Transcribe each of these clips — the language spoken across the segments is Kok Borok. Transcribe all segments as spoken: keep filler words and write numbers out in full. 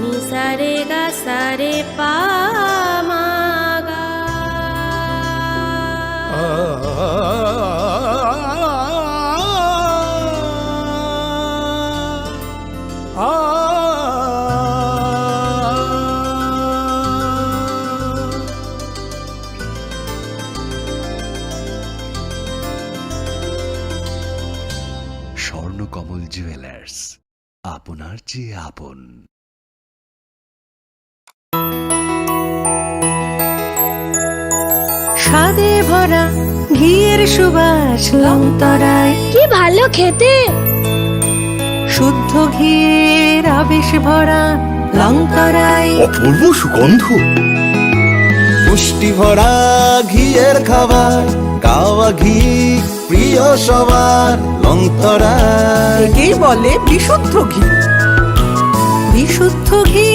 Ni sa re ga sa re pa ma ga. Swarnakamal jewellers, আপনার চেয়ে আপন। স্বাদে ভরা ঘিয়ের সুবাস লংতরাই। কি ভালো খেতে। শুদ্ধ ঘিয়ের আবেশ ভরা লংতরাই। অপূর্ব সুগন্ধ। পুষ্টি ভরা ঘিয়ের খাবার, কাওয়া ঘি প্রিয় সবার, লংতরাই। একেই বলে বিশুদ্ধ ঘি। বিশুদ্ধ ঘি,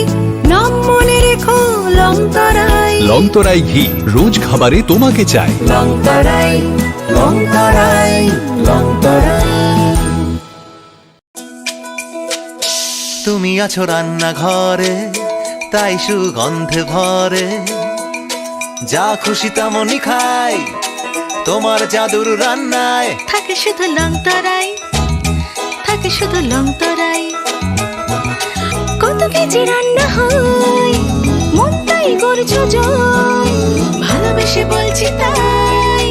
নাম মনে রেখো লংতরাই। লংতরাই ঘি, রোজ খাবারে তোমাকে চাই। লংতরাই, লংতরাই, লংতরাই। তুমি আছো রান্নাঘরে, তাই সুগন্ধে ভরে। যা খুশি তেমনই খাই, তোমার জাদুর রান্নায়। থাকে শুধু লংতরাই, থাকে শুধু লংতরাই। কত কেজি রান্না হয়, মনটাই করছো জয়। ভালোবেসে বলছি তাই,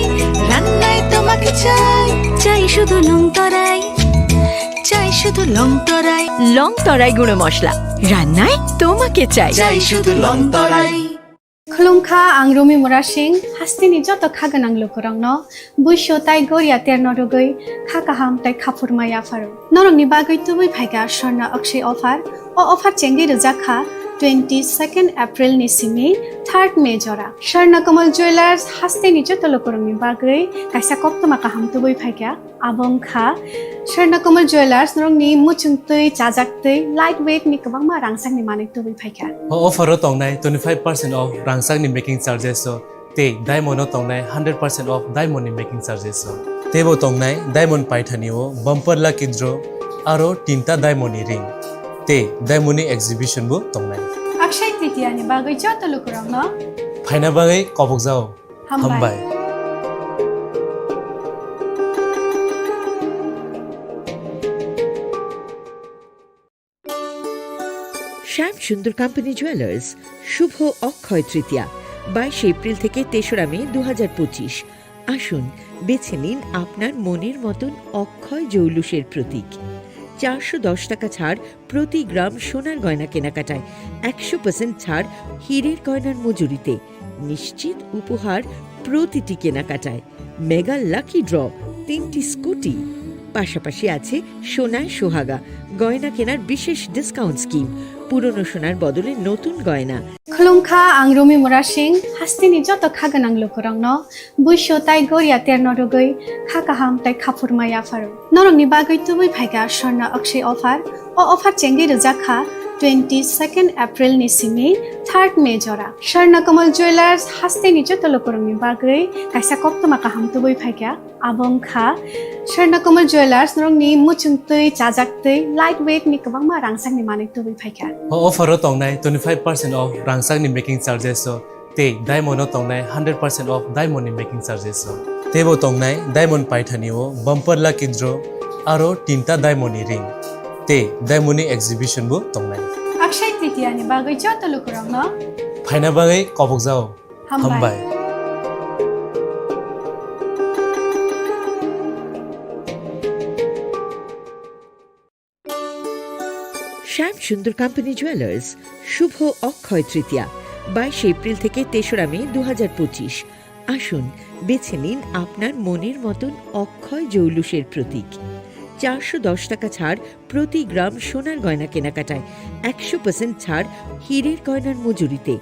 রান্নায় তোমাকে চাই। চাই শুধু লংতরাই, চাই শুধু লংতরাই। লংতরাই গুঁড়ো মশলা, রান্নায় তোমাকে চাই। চাই শুধু লংতরাই। Khulumkha, ang Rumi Murasing, hasteni joto kha gwnang lukurokno buisu tai goria terno rwgwi kha kaham tai khaphurma yapharo. Norokni bagwi tubui phaikha Swarna Akshay offer. O offer chengwi rwjak kha twenty second April ni simi third May jora. Swarna Kamal Jewellers hasteni joto lukurokni bagwi kaisa koktwma kaham tubui phaikha. Abo wngkha Swarna Kamal Jewellers, norokni muchungtwi, chajaktwi, light weight ni kwbangma rangchakni manwi tubui phaikha. O offer o tongnai twenty five percent off rangchakni making charges o tei diamond o tongnai hundred percent off diamond ni making charges o. Teibo tongnai diamond paithani o bumper lucky draw aro tinta diamond ni ring tei diamond ni exhibition bo tongnai. Akshay Tritiya ni bagwi joto lukurokno phaina bagwi kobokjao. Hambai. Hambai. শ্যাম সুন্দর company jewellers, শুভ অক্ষয় তৃতীয়া, বাইশে এপ্রিল থেকে তেসরা মে দু হাজার পঁচিশ। আসুন, বেছে নিন আপনার মনের মতন অক্ষয় জৌলুসের প্রতীক। চারশো দশ টাকা ছাড় প্রতি গ্রাম সোনার গয়না কেনাকাটায়, একশো পার্সেন্ট ছাড় হীরের গয়নার মজুরিতে। নিশ্চিত উপহার প্রতিটি কেনাকাটায়। মেগা লাকি ড্র, তিনটি স্কুটি, পাশাপাশি আছে সোনায় সোহাগা, গয়না কেনার বিশেষ ডিসকাউন্ট স্কিম, পুরনো সোনার বদলে নতুন গয়না। Khulumkha, ang Rumi Murasing, hasteni joto kha gwnang lukurokno buisu tai goria terno rwgwi kha kaham tai khaphurma yapharo. Norokni bagwi tubui phaikha Swarna Akshay offer. O offer chengwi rwjak kha twenty second April ni simi third May jora. Swarna Kamal Jewellers hasteni joto lukurokni bagwi kaisa koktwma kaham tubui phaikha. Abo wngkha Swarna Kamal Jewellers, norokni muchungtwi, chajaktwi, light weight ni kwbangma rangchakni manwi tubui phaikha. O offer o tongnai twenty five percent off rangchakni making charges o tei diamond o tongnai hundred percent off diamond ni making charges o. Teibo tongnai diamond paithani o bumper lucky draw aro tinta diamond ni ring tei diamond ni exhibition bo tongnai. Akshay Tritiya ni bagwi joto lukurokno phaina bagwi kobokjao. Hambai. Hambai. শ্যাম সুন্দর company jewellers, শুভ অক্ষয় তৃতীয়া, বাইশে এপ্রিল থেকে তেসরা মে দু হাজার পঁচিশ। আসুন, বেছে নিন আপনার মনের মতন অক্ষয় জৌলুসের প্রতীক। চারশো দশ টাকা ছাড় প্রতি গ্রাম সোনার গয়না কেনাকাটায়, একশো পার্সেন্ট ছাড় হীরের গয়নার মজুরিতে।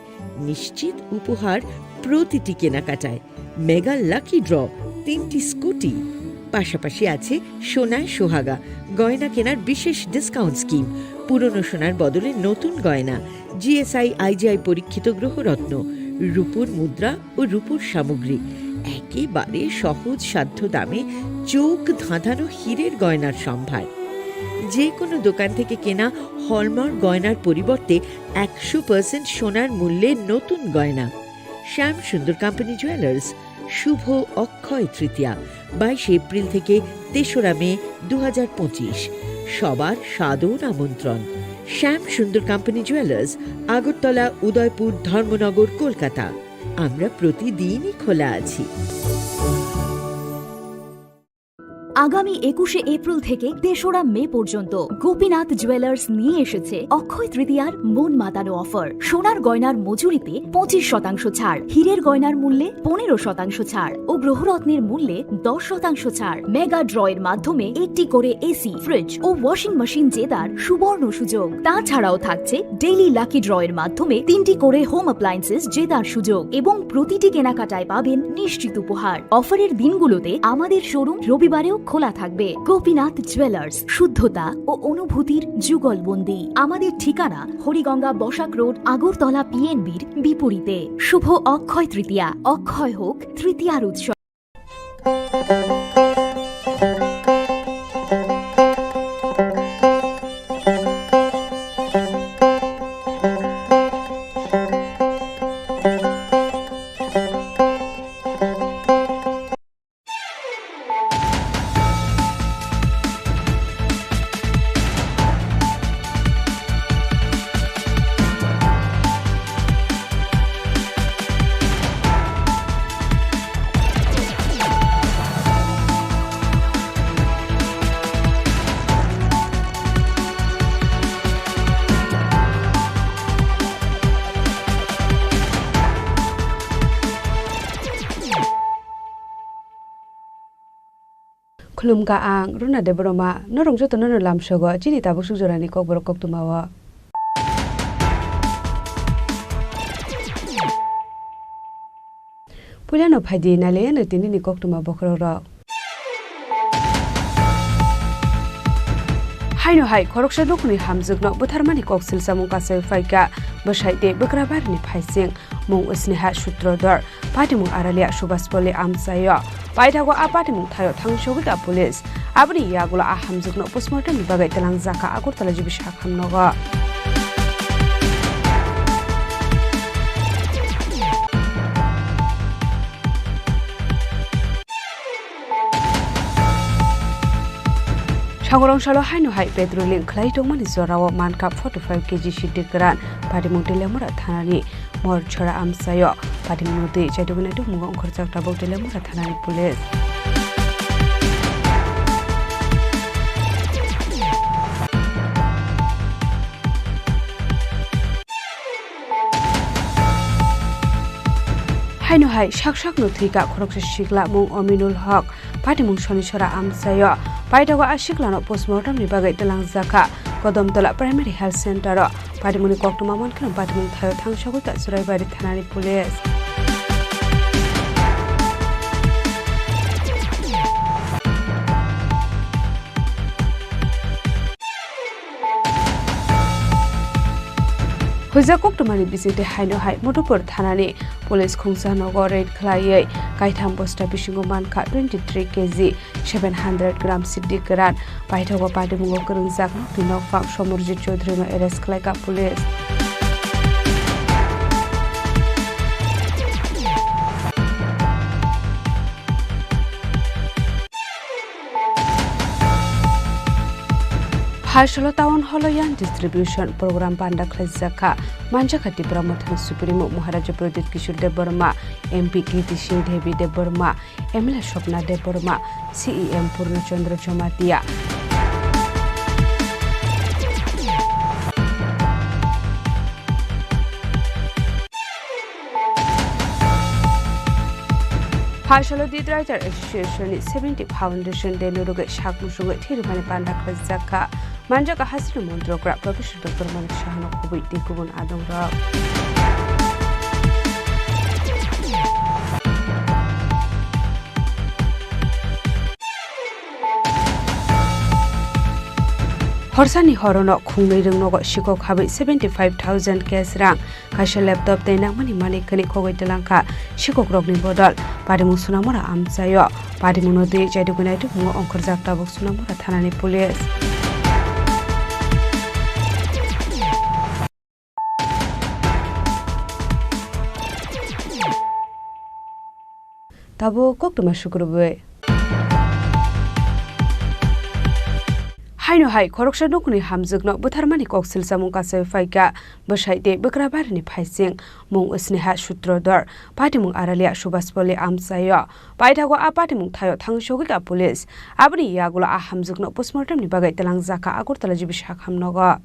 নিশ্চিত উপহার প্রতিটি কেনাকাটায়। মেগা লাকি ড্র, তিনটি স্কুটি, পাশাপাশি আছে সোনায় সোহাগা, গয়না কেনার বিশেষ ডিসকাউন্ট স্কিম, পুরনো সোনার বদলে নতুন গয়না, জিএসআই আইজিআই পরীক্ষিত গ্রহরত্ন, রূপোর মুদ্রা ও রূপোর সামগ্রী, একেবারে সহজ সাধ্য দামে চোখ ধাঁধানো হীরের গয়নার সম্ভার। যে কোনো দোকান থেকে কেনা হলমার্ক গয়নার পরিবর্তে একশো পার্সেন্ট সোনার মূল্যে নতুন গয়না। শ্যাম সুন্দর কোম্পানি জুয়েলার্স, শুভ অক্ষয় তৃতীয়া, বাইশে এপ্রিল থেকে তেসরা মে দু হাজার পঁচিশ। সবার সাদর আমন্ত্রণ। শ্যাম সুন্দর কোম্পানি জুয়েলার্স, আগরতলা, উদয়পুর, ধর্মনগর, কলকাতা। আমরা প্রতিদিনই খোলা আছি। আগামী একুশে এপ্রিল থেকে তেসরা মে পর্যন্ত গোপীনাথ জুয়েলার্স নিয়ে এসেছে অক্ষয় তৃতীয়ার মন মাতানো অফার। সোনার গয়নার মজুরিতে পঁচিশ শতাংশ ছাড়, হীরের গয়নার মূল্যে পনেরো শতাংশ ছাড় ও গ্রহরত্নের মূল্যে দশ শতাংশ ছাড়। মেগা ড্রয়ের মাধ্যমে একটি করে এসি, ফ্রিজ ও ওয়াশিং মেশিন জেতার সুবর্ণ সুযোগ। তাছাড়াও থাকছে ডেইলি লাকি ড্রয়ের মাধ্যমে তিনটি করে হোম অ্যাপ্লায়েন্সেস জেতার সুযোগ এবং প্রতিটি কেনাকাটায় পাবেন নিশ্চিত উপহার। অফারের দিনগুলোতে আমাদের শোরুম রবিবারেও খোলা থাকবে। গোপীনাথ জুয়েলার্স, শুদ্ধতা ও অনুভূতির যুগলবন্দি। আমাদের ঠিকানা হরিগঙ্গা বসাক রোড, আগরতলা পিএনবির বিপরীতে। শুভ অক্ষয় তৃতীয়া, অক্ষয় হোক তৃতীয়ার উৎসব। Khulumkha ang Runa Debbarma, norok jotono no lamsogo chini tabuk suk jorani kokborok koktwmao. Puilano phaidi nailaiyano tinini koktwma bokhorokrok. Haino hai khoroksa dukhuni hamjwkno butharmani kok silsamung kasawi phaikha bwsai tei bwkra barini phaising. Mung Sneha Sutrodhar, patimung Aralia Subhaspalli amchaio. Paithago a patimung thaio thangsogwi ka police. Aboni yagulo a hamjwkno postmortemni bagwi twlangjakha Agartala G B sak hamnogo. Sangorong salo haino hai patrolling khlai tongmani jorao mankha forty five K G siddi kwran, patimung Teliamura thanani Morchora amchaio, patimungno twi chaidugwi naitugmungo ongkhorjak tabuk Teliamura thanani police. Haino hai sak sakno thwikha khoroksa sikla mung Ominul Hok, patimung Sonisora amchaio. Paithago a siklano postmortemni bagwi twlangjakha Kodomtola Primary Health Center-o. Patimungni koktwma mankheno patimung thaio thangsogwi ka Churaibari thanani police. Huijak koktwmani bisingtwi haino hai Madhupur thanani police khungsa nogo raid khlaiwi kaitham bosta bisingo mankha twenty three K G seven hundred gram siddi kwran. Paithago patimungo kwrwngjak nokni nokphang Somorjit Chaudhary no arrest khlaikha police. Phaisalo Town Hall o yarn distribution program panda khlaijak kha. Manjakha Tipra Mothani Supremo Maharaja Pradyut Kishore Debbarma, M P Kirti Singh Devi Debbarma, M L A Swapna Debbarma, C E M Purna Chandra Jamatia. Phaisalo Dit Writer Association ni seventy Foundation Day no rwgwi sak musungwi thwi rwmani panda khlaijak kha. Manjak hasini montrokra Professor Doctor Manik Sahano khobwi tei kubun adongrok. Horsani horono khungnwi rwngnogo sikok habwi seventy five thousand cash rang kaisa laptop tei nangmani malik khani khogwi twlangkha sikokrokni bodol. Patimung Sonamura amchaio. Patimungno twi chaidugwi naitugmungo ongkhorjak tabuk Sonamura thanani police. Tabuk koktwma sukrubwi. Haino hai khoroksa nokni hamjwkno butharmani kok silchamung kasawi phaikha. Bwsai tei bwkra barini phaising mung Sneha Sutrodhar, patimung Aralia Subhaspalli amchaio. Paithago a patimung thaio thang sogwikha police. Aboni yagulo a hamjwkno postmortemni bagwi twlangjakha Agartala G B sakham nogo.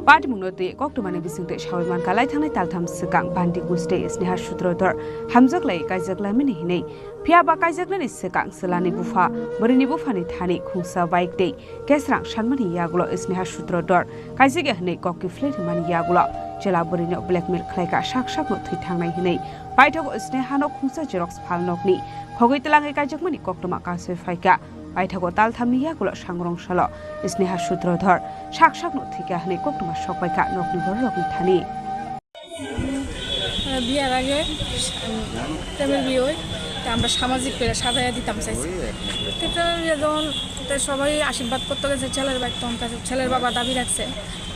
Patimungno twi koktwmani bisingtwi sawi mankha, lai thangnai taltham swkang Bhanti Guste Sneha Sutrodhar hamjwk lai kaijak lamani hinwi. Phiya ba kaijaknani swkang chwlani bupha, bwrwini buphani thani khungsa bike tei kesrang sanmani yagulo Sneha Sutrodhar kaijak ya hwnwi kok kiphilwi rwmani yagulo chwla bwrwino blackmail khlaikha, sak sakno thwi thangnai hwnwi. Paithago Snehano khungsa xerox phal nokni khogwi twlangwi kaijakmani koktwma kasui phaikha. Paithago talthamni yagulo sangrong salo Sneha Sutrodhar sak sakno thwikha hwnwi koktwma sokpaikha nokni bororokni thani. বিয়ার আগে, উম, প্রেমের বিয়ে হয়, তা আমরা সামাজিক করে সাজাইয়া দিতাম চাইছি। তো প্রেমের বিয়ে যখন, তো সবাই আশীর্বাদ করতে গেছে ছেলের বাড়ি, তখন তার ছেলের বাবা দাবি রাখছে,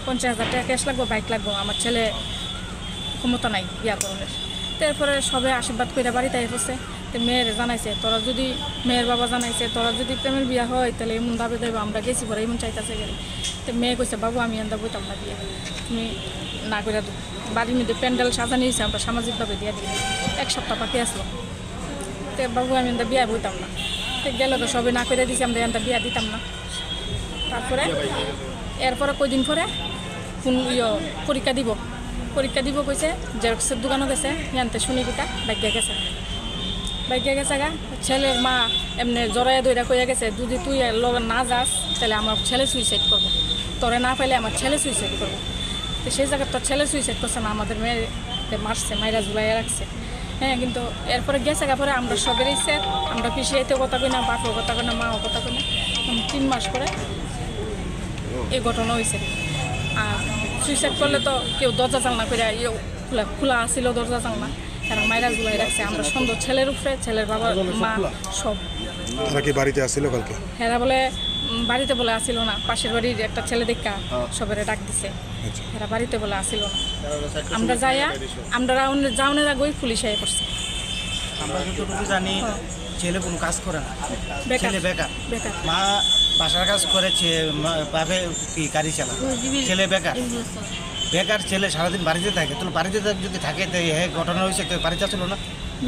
"পঞ্চাশ হাজার টাকা ক্যাশ লাগবো, বাইক লাগবো, আমার ছেলে ক্ষমতা নাই বিয়া করানোর।" তো এরপরে সবাই আশীর্বাদ করে বাড়িতে আই পড়ছে। তো মেয়েরে জানাইছে, "তোরা যদি," মেয়ের বাবা জানাইছে, "তোরা যদি প্রেমের বিয়া হয়, তাহলে এমন দাবি দেবো, আমরা গেছি পরে এমন চাইতাছে গেলে।" তো মেয়ে কইছে, "বাবু, আমি এন্দা বইতাম না বিয়া, তুমি না করে দাও।" বাড়ির মধ্যে প্যান্ডেল সাজানি হয়েছে, আমরা সামাজিকভাবে দিয়ে দিই, এক সপ্তাহ বাকি আসলো। তো বাবু, আমি এন্দা বিয়া বইতাম না। তো গেল তো সবে না করে দিছে, আমরা এন্দা বিয়া দিতাম না। তারপরে এরপরে কয়দিন পরে কোন ইয়ে পরীক্ষা দিব, পরীক্ষা দিব কইছে, জেরক্সের দোকানও গেছে, ইয়ানতে শুনি কিতা বাইকে গেছে, বাইকে গেছে গা। ছেলের মা এমনি জড়াইয়া দইরা কইয়া গেছে, "যদি তুই এর লগে না যাস, তাহলে আমার ছেলে সুইসাইড করবো, তোরে না পাইলে আমার ছেলে সুইসাইড করবো।" তো সেই জায়গায় তো ছেলে সুইসাইড করছে না, আমাদের মেয়ে মারছে, মাইরা ঝুলাইয়া রাখছে। হ্যাঁ, কিন্তু এরপরে গেছে গা পরে আমরা সবেরই স্যার, আমরা পিছিয়ে এতে কথা কই না, বাপও কথা কই না, মাও কথা কই না। উম, তিন মাস পরে এই ঘটনা হয়েছে। আর সুইসাইড করলে তো কেউ দরজা জানলা করে, ইয়ে, খোলা, খোলা আসিল দরজা জানলা। এরা মাইরা ঝুলাই রাখছে। আমরা সন্দেহ ছেলের উপরে, ছেলের বাবা, মা, সব। তারা কি বাড়িতে আসিল কালকে? এরা বলে, উম, বাড়িতে বলে আসিল না, পাশের বাড়ির একটা ছেলে দেখা সবেরে ডাক দিছে। আচ্ছা। এরা বাড়িতে বলে আসিল না। আমরা যাইয়া, আমরা রাউন্ড, যাওনের আগেই পুলিশ আইয়া পড়ছে। আমরা যতটুকু জানি, হ্যাঁ। ছেলে কোনো কাজ করে না। বেকার। ছেলে বেকার। বেকার। মা বাসার কাজ করে, ছে-, মা-, বাপে কি গাড়ি চালায়। ছেলে বেকার। বেকার ছেলে সারাদিন বাড়িতে থাকে। তাহলে বাড়িতে থাক-, যদি থাকে, তো এই ঘটনা হয়েছে, তো বাড়িতে আসলো না।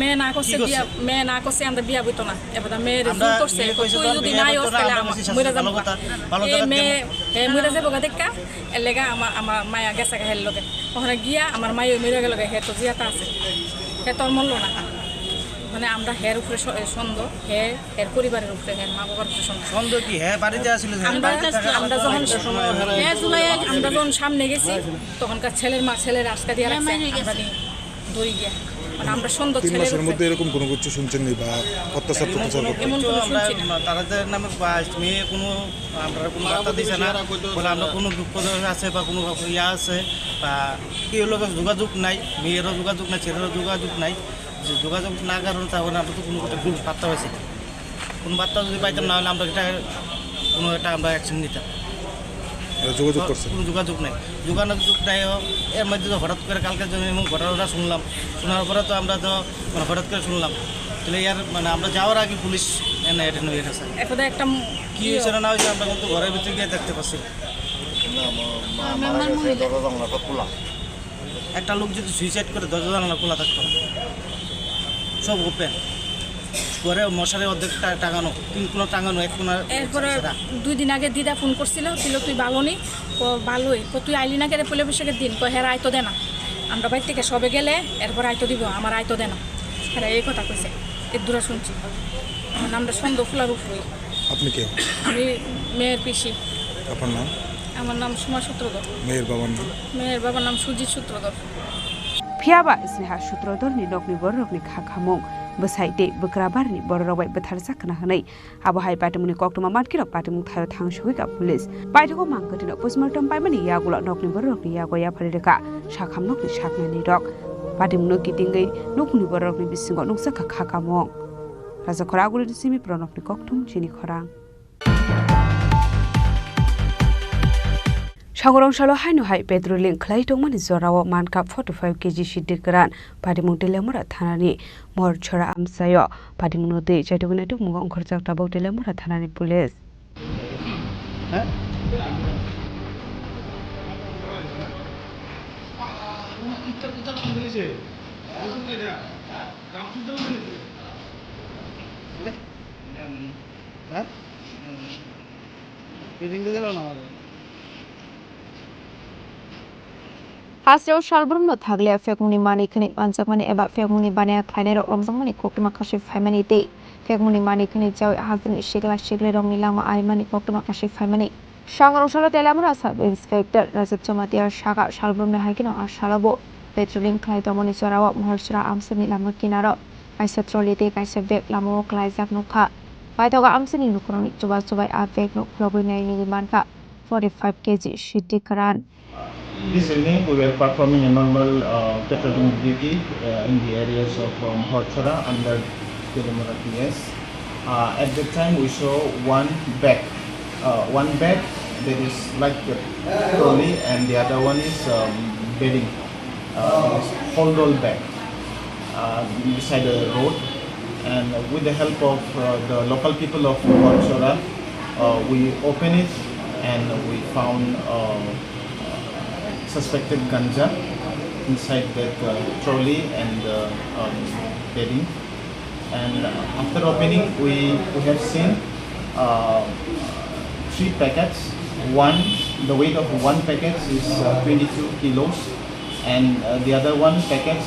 মেয়ে না করছে কি করছে? বিয়া, মেয়ে না করছে, আমরা বিয়া বইতো না। এবার মেয়ের আমরা জোর করছে, বিয়ে করছে তুই তো আর যদি বিয়ে নাই করতো হস, না, তাহলে আমরা আমার বেশি শাস্তি মরে যাবো পাবো গা। তা-, পাবো এ তারা মেয়ে, কেমন? এ মরে যাবো গা দেখা, এর লেগা আমার, আমার মায়া গেছে গা হের লগে। ওখানে গিয়া আমার মায়ে মরে গেল গা, হে তো জিয়াতা আছে। হে তোর মরলো না। মানে আমরা হের উপরে স-, সন্দেহ, হে, হের পরিবারের উপরে, হের মা বাবার উপরে সন্দেহ। সন্দেহ কি? হে বাড়িতে আসলে যে আমরা, বাড়িতে থাকা আমরা যখন, সময় হলো। হে জুলাই আমরা যখন সামনে গেছি, তখনকার ছেলের মা, ছেলের আটকা দিয়ে রাখছে, আমরা নিয়ে দৌড়ে গিয়া। মানে আমরা সন্দেহ তিন ছেলের মাসের উপরে। মধ্যে এরকম কোনো কিছু শুনছেন নি বা অত্যাচার এমন টত্যাচার কোনো করতে? এমন কিছু কোনো আমরা শুনছি না। তাদের নামে বা মেয়ে কোনো, আমরা কোনো বার্তা দিছে না। বলে আমরা কোনো বিপদে আছে বা কোনো ইয়ে আছে বা কেউ লোকের যোগাযোগ নাই, মেয়েরও যোগাযোগ নাই, ছেলেরও যোগাযোগ নাই। যে যোগাযোগ না কারণে তাহলে আমরা তো কোনো একটা কোনো বার্তা পাইছি না। কোনো বার্তা যদি পাইতাম না হলে আমরা এটা কোনো একটা আমরা অ্যাকশন নিতাম। এরা যোগাযোগ করছে? কোনো যোগাযোগ নাই, যোগাযোগ নাই। এর মধ্যে তো হঠাৎ করে কালকে যখন এমন ঘটনাটা শুনলাম, শোনার পরে তো আমরা তো মানে হঠাৎ করে শুনলাম, তাহলে ইয়ার মানে আমরা যাওয়ার আগে পুলিশ এনে অ্যাটেন্ড হয়ে গেছে। এখন একটা কি হয়েছে না না হয়েছে আমরা কিন্তু ঘরের ভিতরে গিয়ে দেখতে পাচ্ছি না। না, মা-, মা-, মারা গেছে, দরজা জানলা সব খোলা। একটা লোক যদি সুইসাইড করে, দরজা জানালা খোলা থাকতো না, সব ওপেন করে, মশারি অর্ধেক টা-, টাঙানো, তিন কোণা টাঙানো, এক কোণা এরপরে ছেঁড়া। দুই দিন আগে দিদা ফোন করছিল, ছিল তুই ভালো নি? ও ভালোই। তো তুই আইলি না কেন পয়লা বৈশাখের দিন? কো হেরা আইতো দে না, আমরা বাইর থেকে সবে গেলে এরপর আইতো দিব, আমার আইতো দে না। হেরা এই কথা কইছে, এর দূরা শুনছি। আমার নামটা সন্দেহ ফুলার উপরে। আপনি কে? আমি মেয়ের পিসি। আপনার নাম? আমার নাম সুমা সূত্রধর। মেয়ের বাবার নাম? মেয়ের বাবার নাম সুজিত সূত্রধর। Phiya ba Sneha Sutrodharni nokni bororokni kha khamung bwsai tei bwkra barni bororok bai bwtharjak khna hwnwi abo hai patimungni koktwma matkirok patimung thaio thang sogwikha police. Paithago mang kwtwino postmortem paimani yagulo nokni bororokni yago yapharwi rwkha sakham nokni saknani rok. Patimungno kitingwi nukmungni bororokni bisingo nukjakha kha khamung. Rajakhor Agulini simi Pranobni kokthum chini khorang. Sangrong salo haino hai patrolling khlai tongmani jorao mankha forty five K G siddi kwran. Patimung Teliamura thanani Morchora amchaio patimungno twi chaitugwi naitukmungo ongkhorjak tabuk Teliamura thanani police. Hasteo salbrumno thaglia phekmungni manwi khwnwi manjakmani eba phekmungni baniya khlainairok romjakmani koktwma kasu phaimani tei phekmungni manwi khwnwi chawi hasteni sikla siklirokni langma arimani koktwma kasu phaimani. Sangrong salo Teliamura Sub Inspector Rajab Jamatia saka salbrumni hai kheno a salobo patrolling khlai tongmani jorao Mohorchora amsini lama kinaro kaisa trolley tei kaisa bag lamao klaijak nukha. Paithago amsini lukurokni chuba chubai a bagno khulogwi nainwi mankha forty five K G siddi kwran. This evening, we were performing a normal, uh, patrolling duty, uh, in the areas of, um, Horchora under Teliamura P S. Uh, at that time, we saw one bag, uh, one bag that is like a trolley, and the other one is, um, bedding, uh, that is Holdall bag, uh, beside the road. And with the help of, uh, the local people of Horchora, uh, we open it and we found, uh, suspected ganja inside that, uh, trolley and, uh, um, bedding. And, uh, after opening, we, we have seen, uh, three packets. One, the weight of one packet is, uh, twenty-two kilos, and, uh, the other one packet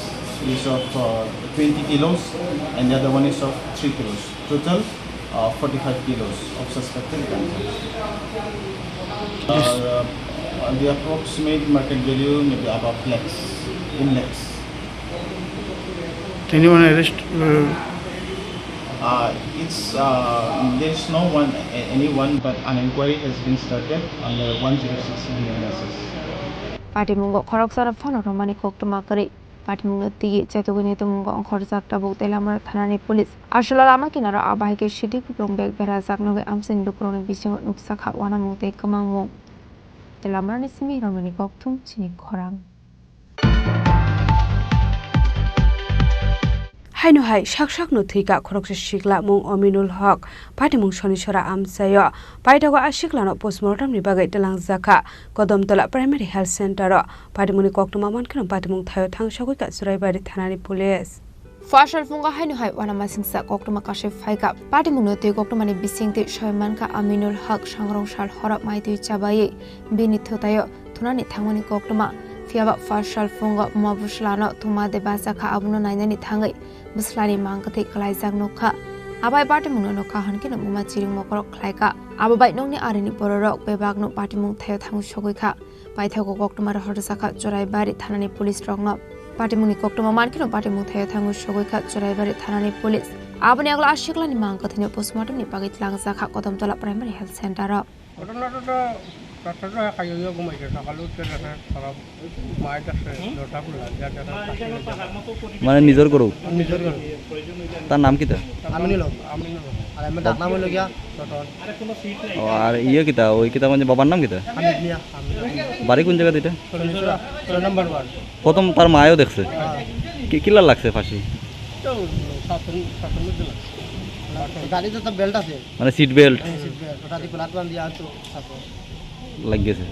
is of, uh, twenty kilos, and the other one is of three kilos. Total, uh, forty-five kilos of suspected ganja. Uh, the approximate market value maybe about lakhs, in lakhs. Anyone arrest? Uh, it's, uh, there is no one, a-, anyone, but an inquiry has been started under one zero six B N S S. Patimungo khoroksano phano romani koktwma kwrwi. Patimungno twiwi chaitugwi naitukmungo ongkhorjak tabuk Teliamura thanani police. Aswla lama kinaro a bahai khe siddi kuplung bag berajak nugwi amchaini lukurokni bisingo nukjakha uanamung tei kwmangmung. Teliamurani simi romani kokthum chini khorang. Haino hai sak sakno thwikha khoroksa sikla mung Ominul Hok. Patimung Sonisora amchaio. Paithago a siklano postmortemni bagwi twlangjakha Kodamtola Primary Health Center o. Patimungni koktwma mankheno patimung thaio thangsogwikha Churaibari thanani police. Phuasal phungo haino hai uanamasingcha koktwma kasu phaikha. Patimungno twi koktwmani bisingtwi soi mankha Aminul Haq sangrong sal horo maitwi chabaiwi bini thutaio thunani thangmani koktwma. Phiyaba phuasal phungo buma bwslano thuma de bachakha, abono nainani thangwi bwslani mangkwthwi kwlaijak nukha. Abai patimungno nukha hwnkhe buma chiring mokorok khlaikha. Abo bai nokni arini bororok bebakno patimung thaio thangwi sogwikha. Paithago koktwma rohorjakha Churaibari thanani police rokno. Patimungni koktwma mankheno patimung thaio thangwi sogwikha Churaibari thanani police. Aboni agla a siklani mangkwthwino postmortemni bagwi twlangjakha Kodamtola Primary Health Center o. ঘটনাটা তো রাত্রে তো খাইয়ে দিয়ে ঘুমাইছে, সকালে উঠে দেখে খারাপ, মায়ের কাছে দরজা খুললাম, যা দেখে পাঁচটা বেজে গেল। মানে নিজর গরু? নিজর গরু। তার নাম কিতা? আমিনুল হক। আমিনুল হক। আর এমনি ডাক নাম হইলো গিয়া ছোটন। ও, আর ইয়ে কিতা, ওই কিতা মানে বাবার নাম কিতা? হামিদ মিয়া, হামিদ। বাড়ি কোন জায়গাতে এটা? ছয় নম্বর ওয়ার্ড। প্রথম তার মায়ও দেখছে? হ্যাঁ। কি, কিলা লাগছে ফাঁসি? তো শাসন, শাসন মধ্যে লাগছে। গাড়িতে তো বেল্ট আছে। মানে সিট বেল্ট? হ্যাঁ, সিট বেল্ট। ওটা দিয়ে লাত বান্ধ দিয়ে আর তো শাসন। লাগি গেছে।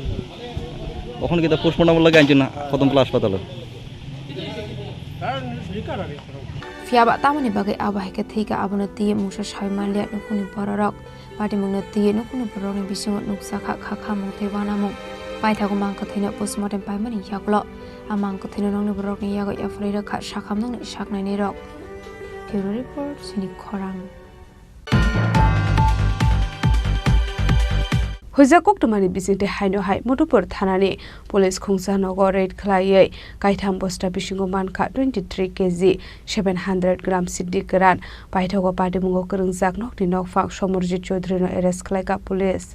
এখন কিতা পোস্টমর্টম লাগি আনছো না কদমতলা হাসপাতালে? Phiyaba tamoni bagwi abo hai khe thwikha, abono twiwi mungsa sai manliya nukhungni bororok. Patimungno twiwi nukhungni bororokni bisingo nukjakha khakhamung tei uanamung. Paithago mangkwthwino postmortem paimani yagulo a mangkwthwino nokni bororokni yago yapharwi rwkha sakhamnokni saknainirok. Bureau Report, Chini Khorang. Huijak koktwmani bisingtwi haino hai Madhupur thanani police khungsa nogo raid khlaiwi kaitham bosta bisingo mankha twenty three K G seven hundred gram siddi kwran. Paithago patimungo kwrwngjak nokni nokphang Somorjit Chaudhary no arrest khlaikha police.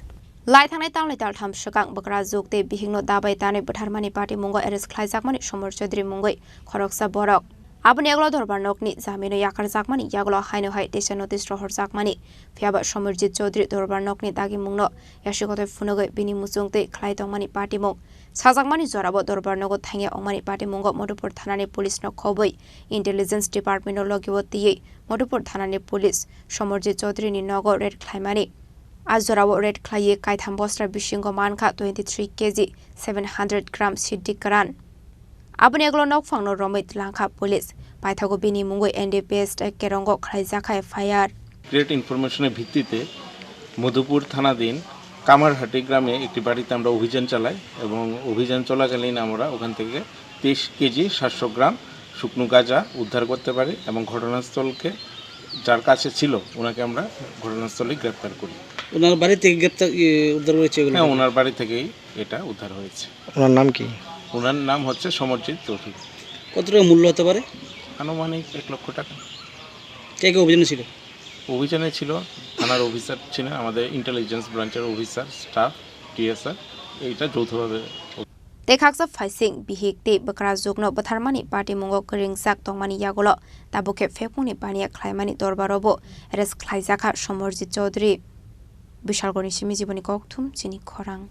Lai thangnai talnwi taltham swkang bwkrajwk tei bihikno dabai tanwi bwtharmani patimungo arrest khlaijakmani Somor Chaudhary mungwi khoroksa borok. Aboni yagulo dorbar nokni jamino yakarjakmani yagulo haino hai teisa notice rohorjakmani. Phiyaba Somerjit Chaudhary dorbar nokni dagimungno yasikothai phunugwi bini muchungtwi khlai tongmani patimung. Sajakmani jorabo dorbar nogo thangya wngmani patimungo Madhupur thanani police no khobwi intelligence department no logi o twiwi Madhupur thanani police Somerjit Chaudhary ni nogo raid khlaimani. A jorao raid khlaiwi kaitham bosra bisingo mankha twenty three K G seven hundred gram siddi kwran. Aboni yagulo nokphangno romwi twlangkha police. Paithago bini mungwi N D P S tei Kerongo khlaijakha F I R. Great information-এর ভিত্তিতে মধুপুর থানাধীন কামারহাটি গ্রামে একটি বাড়িতে আমরা অভিযান চালাই এবং অভিযান চলাকালীন আমরা ওখান থেকে তেইশ কেজি সাতশো গ্রাম শুকনো গাঁজা উদ্ধার করতে পারি এবং ঘটনাস্থলকে যার কাছে ছিল ওনাকে আমরা ঘটনাস্থলে গ্রেপ্তার করি। ওনার বাড়ি থেকে গ্রেপ্তার, ইয়ে, উদ্ধার হয়েছে এগুলো? হ্যাঁ, ওনার বাড়ি থেকেই এটা উদ্ধার হয়েছে। ওনার নাম কি? ওনার নাম হচ্ছে সমরজিৎ চৌধুরী। কত টাকা মূল্য হতে পারে? আনুমানিক এক লক্ষ টাকা। কে কে অভিযানে ছিল? অভিযানে ছিল থানার অফিসার ছিলেন, আমাদের ইন্টেলিজেন্স ব্রাঞ্চের অফিসার, স্টাফ, টিএসআর, এইটা যৌথভাবে। Tei khaksa phaising bihik tei bwkrajwkno bwtharmani patimungo kwrwngjak tongmani yagulo tabuk khe phekmungni baniya khlaimani dorbarobo arrest khlaijakha Somorjit Chaudhary. Bishalgorni simi jiboni kokthum chini khorang.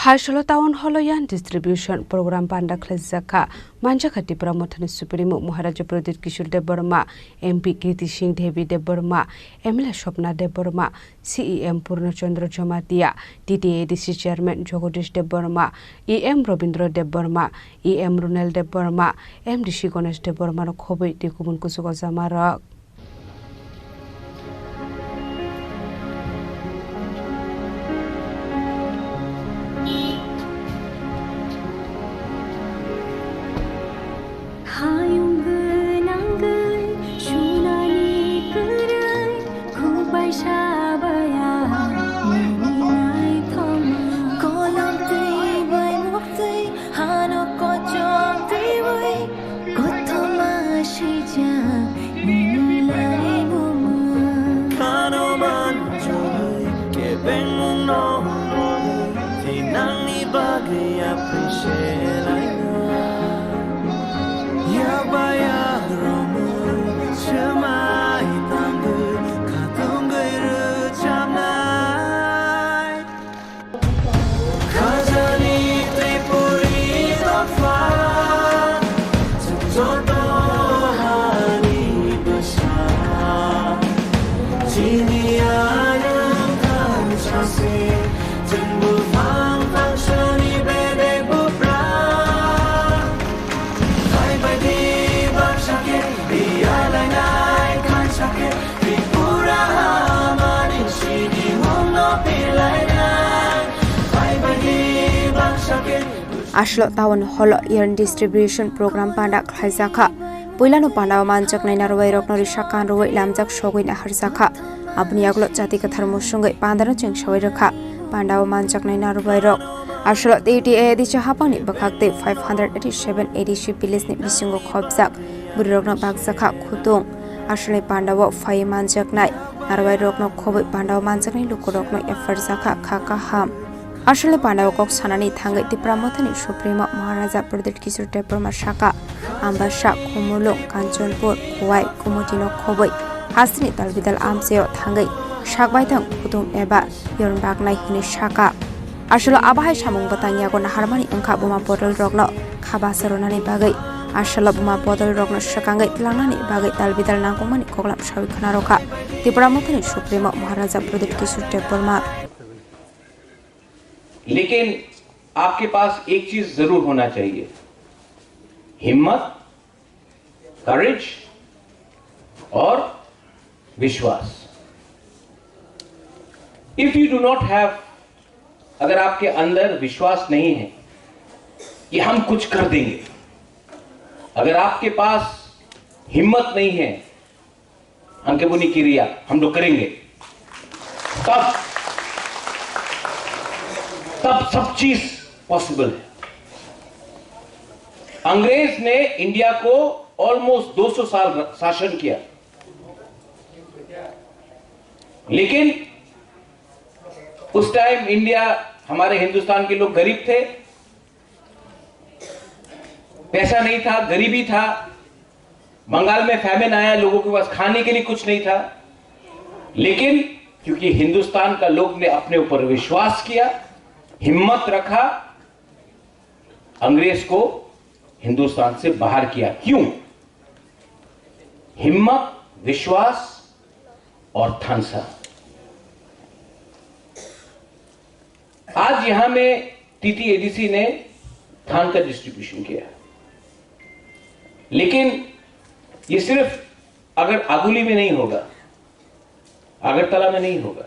Phaisalo Town Hall o yarn distribution program panda khlaijak kha. Manjakha Tipra Mothani Supremo Maharaja Pradyut Kishore Debbarma, M P Kirti Singh Devi Debbarma, M L A Swapna Debbarma, C E M Purna Chandra Jamatia, T T A D C Chairman Jagadish Debbarma, E M Rabindra Debbarma, E M Runel Debbarma, M D C Ganesh Debbarma rok khobwi tei kubun kuchugo jama rok. Hayung gwnangwi sunani kwrwi, khubai sabaya nini naithoma. Kolom twi bai muktwi hano kochom twiwi, kothoma sijak nini laimungma. Khano manjui kebengmungno thinangni bagwi appreciate laina. Yakba yakromwi swmai tangwi khatungwi rwchapnai. Khajani Tripuri dopha, chwng joto hani bwsa. Chini ayang thang sasi, chwng buphang phangsani bedek bupra. Hai bai di bangsa khe, biyalainai khansa khe, Tripura hamani sini mungno pilainai. Hai bai di bangsa khe. Aswk Town Hall o yarn distribution program panda khlaijakha. Puilano pandao manjaknai narwai rokno risa kanrwi lamjak sogwi naharjakha. Aboni yagulo chati kwthar musungwi pandano chengsawi rwkha. Pandao manjaknai narwai rok aswk T T A D C hapangni bwkhak tei five hundred eighty seven A D C village ni bisingo khopjak bwrwi rokno bakjakha khutung. Aswkni pandao phaiwi manjaknai narwai rokno khobwi pandao manjaknai lukurokno yapharjakha kha kaham. Aswkni pandao kok sanani thangwi Tipra Mothani Supremo Maharaja Pradyut Kishore Debbarma saka, Ambasa, Khumulwng, Kanchanpur, Khowai, Kumutino khobwi hasteni talbidal amchaio thangwi sakbaithang khutung eba yarn baknai hwnwi saka. Aswkno abo hai samung bwtang yago naharmani wngkha buma bodol rokno kha basa rwnani bagwi. Aswkno buma bodol rokno swkangwi tlangnani bagwi talbidal nangkukmani koklam sawi khwna rwkha Tipra Mothani Supremo Maharaja Pradyut Kishore Debbarma. लेकिन आपके पास एक चीज जरूर होना चाहिए, हिम्मत, करेज और विश्वास। If you do not have, अगर आपके अंदर विश्वास नहीं है कि हम कुछ कर देंगे, अगर आपके पास हिम्मत नहीं है, हम के बोनी किरिया हम लोग करेंगे, तब, तब सब चीज पॉसिबल है। अंग्रेज ने इंडिया को ऑलमोस्ट दो सौ साल र-, शासन किया, लेकिन उस टाइम इंडिया, हमारे हिंदुस्तान के लोग गरीब थे, पैसा नहीं था, गरीबी था, बंगाल में फैमिन आया, लोगों के पास खाने के लिए कुछ नहीं था, लेकिन क्योंकि हिंदुस्तान का लोग ने अपने ऊपर विश्वास किया, हिम्मत रखा, अंग्रेज को हिंदुस्तान से बाहर किया। क्यों? हिम्मत, विश्वास और थानसा। आज यहां में टीटीएडीसी ने थान का डिस्ट्रीब्यूशन किया, लेकिन ये सिर्फ अगर आगुली में नहीं होगा, अगरतला में नहीं होगा।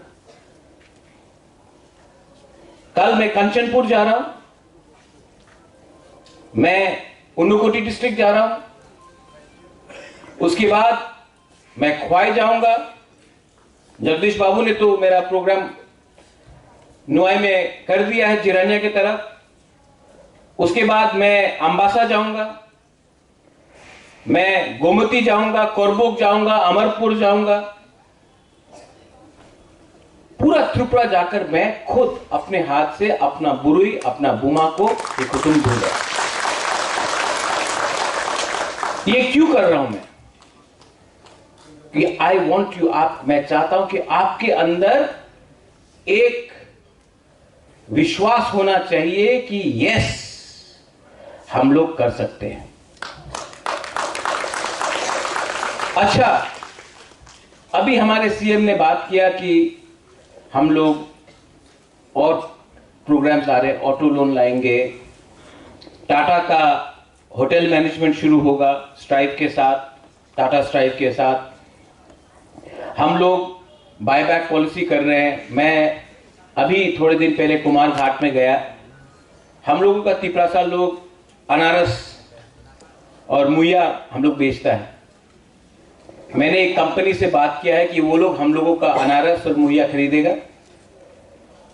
कल मैं कंचनपुर जा रहा हूं, मैं उन्नकोटी डिस्ट्रिक्ट जा रहा हूं, उसके बाद मैं ख्वाई जाऊंगा। जगदीश बाबू ने तो मेरा प्रोग्राम नुआई में कर दिया है, जिरानिया की तरफ। उसके बाद मैं अम्बासा जाऊंगा, मैं गोमती जाऊंगा, करबोक जाऊंगा, अमरपुर जाऊंगा। पूरा त्रिपुरा जाकर मैं खुद अपने हाथ से अपना बुरुई, अपना बुमा को ये कुटुम दूंगा। ये क्यों कर रहा हूं मैं? कि आई वॉन्ट यू, आप, मैं चाहता हूं कि आपके अंदर एक विश्वास होना चाहिए कि यस, हम लोग कर सकते हैं। अच्छा, अभी हमारे सीएम ने बात किया कि हम लोग और प्रोग्राम्स आ रहे हैं, ऑटो लोन लाएंगे, टाटा का होटल मैनेजमेंट शुरू होगा स्ट्राइप के साथ, टाटा स्ट्राइप के साथ। हम लोग बायबैक पॉलिसी कर रहे हैं। मैं अभी थोड़े दिन पहले कुमार घाट में गया, हम लोगों का तिपरासा लोग अनारस और मुया हम लोग बेचता है। मैंने एक कंपनी से बात किया है कि वो लोग हम लोगों का अनारस और मुहैया खरीदेगा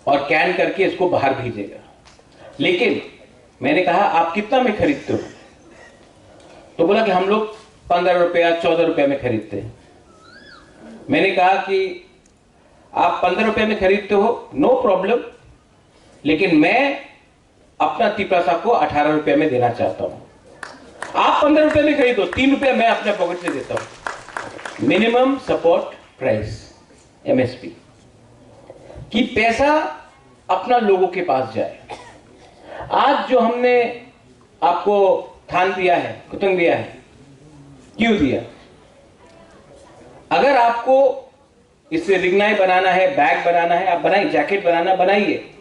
और कैन करके इसको बाहर भेजेगा। लेकिन मैंने कहा, "आप कितना में खरीदते हो?" तो बोला कि हम लोग पन्द्रह रुपया, चौदह रुपया में खरीदते हैं। मैंने कहा कि आप पन्द्रह रुपया में खरीदते हो, नो प्रॉब्लम, लेकिन मैं अपना तिपरासा को अठारह रुपया में देना चाहता हूं। आप पन्द्रह रुपया में खरीदो, तीन रुपया मैं अपने पॉकेट से देता हूं। मिनिमम सपोर्ट प्राइस, एमएसपी, कि पैसा अपना लोगों के पास जाए। आज जो हमने आपको थान दिया है, कुतुंग दिया है, क्यों दिया? अगर आपको इससे रिंगनाई बनाना है, बैग बनाना है, आप बनाइए, जैकेट बनाना बनाइए।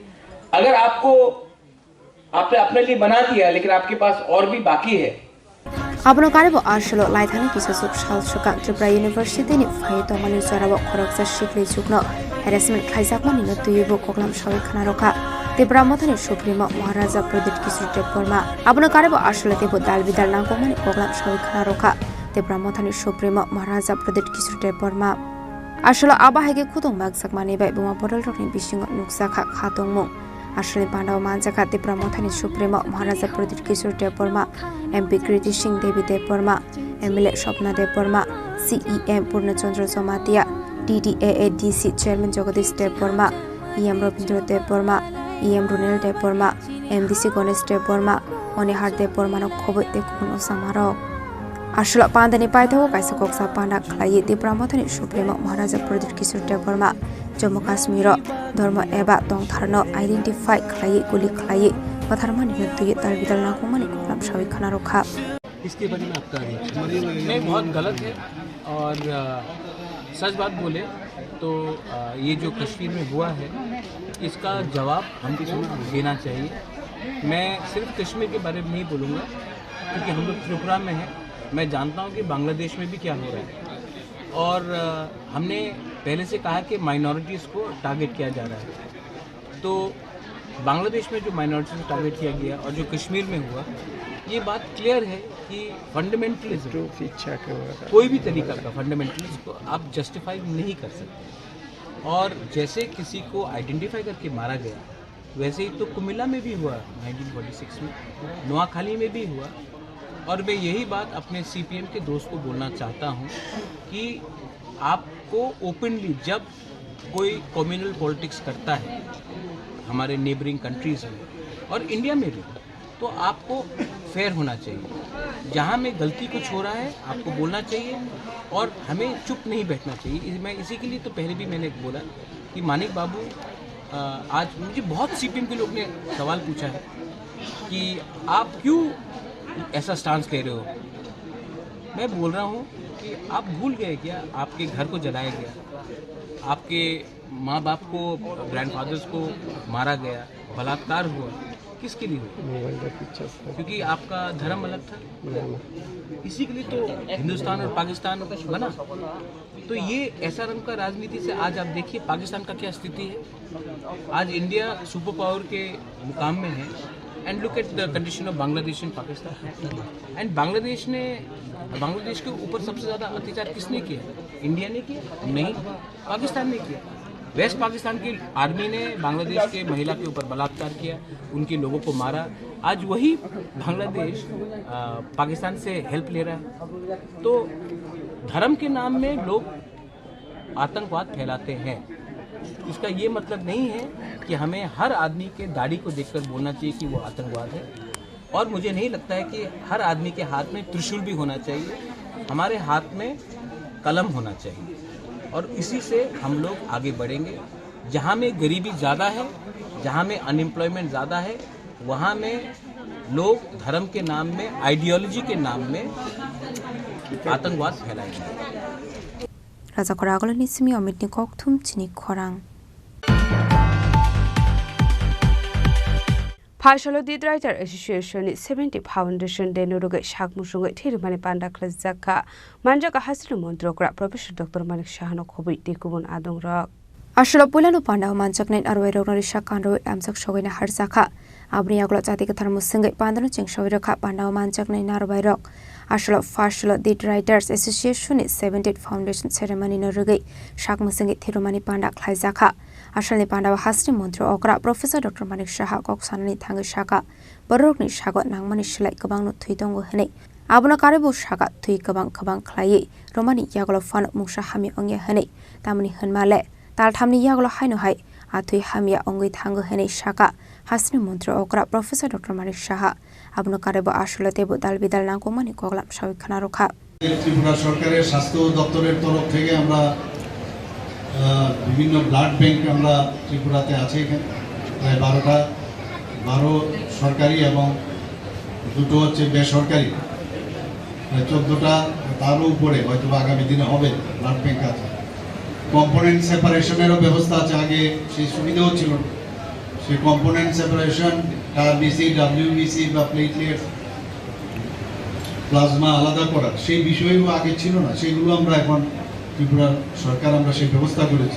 अगर आपको, आपने अपने लिए बना दिया, लेकिन आपके पास और भी बाकी है। Abono karibo asolo laithani kisasuk sal swkang Tripura University ni phai tongmani jorao khoroksa sikli chukno harassment khlaijakmani no twiwi bo koklam sawi khna rokha Tipra Mothani Supremo Maharaja Pradyut Kishore Debbarma. Abono karibo asolo teibo dal bidal nangkukmani koklam sawi khna rokha Tipra Mothani Supremo Maharaja Pradyut Kishore Debbarma. Asolo abo hai khe khudong bakjakmani bai buma bodolrokni bisingo nukjakha kha tongmung. Aswlwini pandao manjakha Tipra Mothani Supremo Maharaja Pradyut Kishore Debbarma, M P Kriti Singh Devi Debbarma, M L A Swapna Debbarma, C E M Purna Chandra Jamatia, T D A A D C Chairman Jagadish Debbarma, E M Rabindra Debbarma, E M Runil Debbarma, M D C Ganesh Debbarma, Manihar Debbarmano khoboi tei kubun osamarok. Aswlwini pandani paithago kaisa koksa panda khlaiwi Tipra Mothani Supremo Maharaja Pradyut Kishore Debbarma Jammu Kashmiro dhormo eba tongtharno identify khlaiwi guli khlaiwi bwtharmani no twiwi tal bidal nangkukmani koklam sawi khna rokha. इसके बारे में आपका रिएक्शन? नहीं, बहुत गलत है। और अ, सच बात बोले तो अ, ये जो कश्मीर में हुआ है, इसका जवाब हमको देना चाहिए। मैं सिर्फ कश्मीर के बारे में नहीं बोलूँगा, क्योंकि हम लोग त्रिपुरा में हैं। मैं जानता हूँ कि बांग्लादेश में भी क्या हो रहा है। और अ, हमने पहले से कहा कि माइनॉरिटीज़ को टारगेट किया जा रहा है। तो बांग्लादेश में जो माइनॉरिटीज़ को टारगेट किया गया और जो कश्मीर में हुआ, ये बात क्लियर है कि फंडामेंटलिज्म, कोई भी तरीका का फंडामेंटलिज्म को आप जस्टिफाई नहीं कर सकते। और जैसे किसी को आइडेंटिफाई करके मारा गया, वैसे ही तो कुमिल्ला में भी हुआ नाइनटीन फ़ोर्टी सिक्स में, नोआखाली में भी हुआ। और मैं यही बात अपने सीपीएम के दोस्त को बोलना चाहता हूँ कि आपको ओपनली जब कोई कम्युनल पॉलिटिक्स करता है हमारे नेबरिंग कंट्रीज में और इंडिया में भी, तो आपको फेयर होना चाहिए। जहाँ में गलती कुछ हो रहा है, आपको बोलना चाहिए और हमें चुप नहीं बैठना चाहिए। इस- मैं इसी के लिए तो पहले भी मैंने बोला कि मानिक बाबू, अ, आज मुझे बहुत सीपीएम के लोग ने सवाल पूछा है कि आप क्यों ऐसा स्टांस ले रहे हो। मैं बोल रहा हूँ कि आप भूल गए क्या, आपके घर को जलाया गया, आपके माँ बाप को, ग्रैंडफादर्स को मारा गया, बलात्कार हुआ, किसके लिए हुआ? मोबाइल का पिक्चर था। क्योंकि आपका धर्म अलग था। नहीं, नहीं। इसी के लिए तो हिंदुस्तान और पाकिस्तान बना। तो ये ऐसा रंग का राजनीति से आज आप देखिए पाकिस्तान का क्या स्थिति है। आज इंडिया सुपर पावर के मुकाम में है। And look at the condition of Bangladesh and Pakistan. And Bangladesh ने, बांग्लादेश के ऊपर सबसे ज़्यादा अत्याचार किसने किया? इंडिया ने किया? नहीं, पाकिस्तान ने किया। वेस्ट पाकिस्तान की आर्मी ने बांग्लादेश के महिला के ऊपर बलात्कार किया, उनके लोगों को मारा। आज वही बांग्लादेश, अ, पाकिस्तान से हेल्प ले रहा है। तो धर्म के नाम में लोग आतंकवाद फैलाते हैं। इसका ये मतलब नहीं है कि हमें हर आदमी के दाढ़ी को देखकर बोलना चाहिए कि वो आतंकवाद है। और मुझे नहीं लगता है कि हर आदमी के हाथ में त्रिशूल भी होना चाहिए। हमारे हाथ में कलम होना चाहिए और इसी से हम लोग आगे बढ़ेंगे। जहाँ में गरीबी ज़्यादा है, जहाँ में अनएम्प्लॉयमेंट ज़्यादा है, वहाँ में लोग धर्म के नाम में, आइडियोलॉजी के नाम में आतंकवाद फैलाएंगे। Raja Khoragolo ni simi Amit ni kok thum chini khorang. Phasalo Dit Writer Association ni seventy Foundation Day no rwgwi sak musungwi thwi rwmani panda khwlaijak kha. Manjak kha hasteni montri okra Professor Doctor Manik Saha no khobwi tei kubun adong rok. Aswlo puilano pandao manjaknai narwai rokno risa kanrwi amjak sogwina harjakha. Aboni yagulo chati kwthar mwswngwi pandano chengsawi rwkha pandao manjaknai narwai rok. Aswlo Phasalo Dit Writers Association ni seventeenth Foundation Ceremony no rwgwi sak mwswngwi thirumani panda khlaijakha. Asalni pandao hasteni montri okra Professor Doctor Manik Saha kok sanani thangwi sakha, bororokni sago nangmani slai kwbangno thwi tongo hwnwi. Abono karwi bo sakha, thwi kwbang kwbang khlaiwi romani yagulo phano mungsa hamya wngya hwnwi. Tamoni hwnma le, talthamni yagulo haino hai a thwi hamya wngwi thango hwnwi sakha hasteni montri okra Professor Doctor Manik Saha. Abono karwi bo aswlo teibo dal bidal nangkukmani koklam sawi khna rwkha. Tripura সরকারের স্বাস্থ্য দপ্তরের তরফ থেকে আমরা, আহ, বিভিন্ন blood bank আমরা ত্রিপুরাতে আছে, এখানে প্রায় বারোটা, বারো সরকারি এবং দুটো হচ্ছে বেসরকারি, প্রায় চোদ্দোটা, তারও উপরে হয়তো বা আগামী দিনে হবে, ব্লাড ব্যাংক আছে। কম্পোনেন্ট সেপারেশনেরও ব্যবস্থা আছে, আগে সেই সুবিধাও ছিল না। সেই কম্পোনেন্ট সেপারেশন, আরবিসি, ডাব্লিউবিসি বা প্লেটলেট, প্লাজমা আলাদা করা, সেই বিষয়গুলো আগে ছিল না, সেইগুলো আমরা এখন ত্রিপুরা সরকার আমরা সেই ব্যবস্থা করেছি,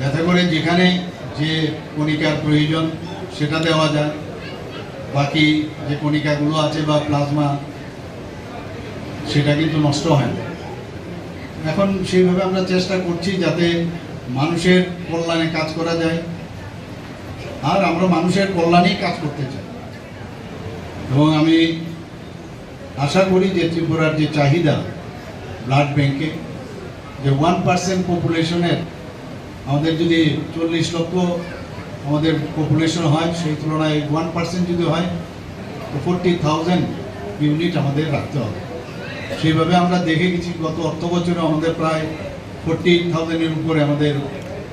যাতে করে যেখানে যে কণিকার প্রয়োজন সেটা দেওয়া যায়, বাকি যে কণিকাগুলো আছে বা প্লাজমা, সেটা কিন্তু নষ্ট হয় না। এখন সেইভাবে আমরা চেষ্টা করছি যাতে মানুষের কল্যাণে কাজ করা যায়, আর আমরা মানুষের কল্যাণেই কাজ করতে চাই। এবং আমি আশা করি যে ত্রিপুরার যে চাহিদা ব্লাড ব্যাংকে, যে ওয়ান পার্সেন্ট পপুলেশনের, আমাদের যদি চল্লিশ লক্ষ আমাদের পপুলেশন হয়, সেই তুলনায় ওয়ান পার্সেন্ট যদি হয়, তো ফোরটি থাউজেন্ড ইউনিট আমাদের রাখতে হবে। সেইভাবে আমরা দেখে গেছি, গত অর্থ বছরে আমাদের প্রায় ফোরটি থাউজেন্ডের উপরে আমাদের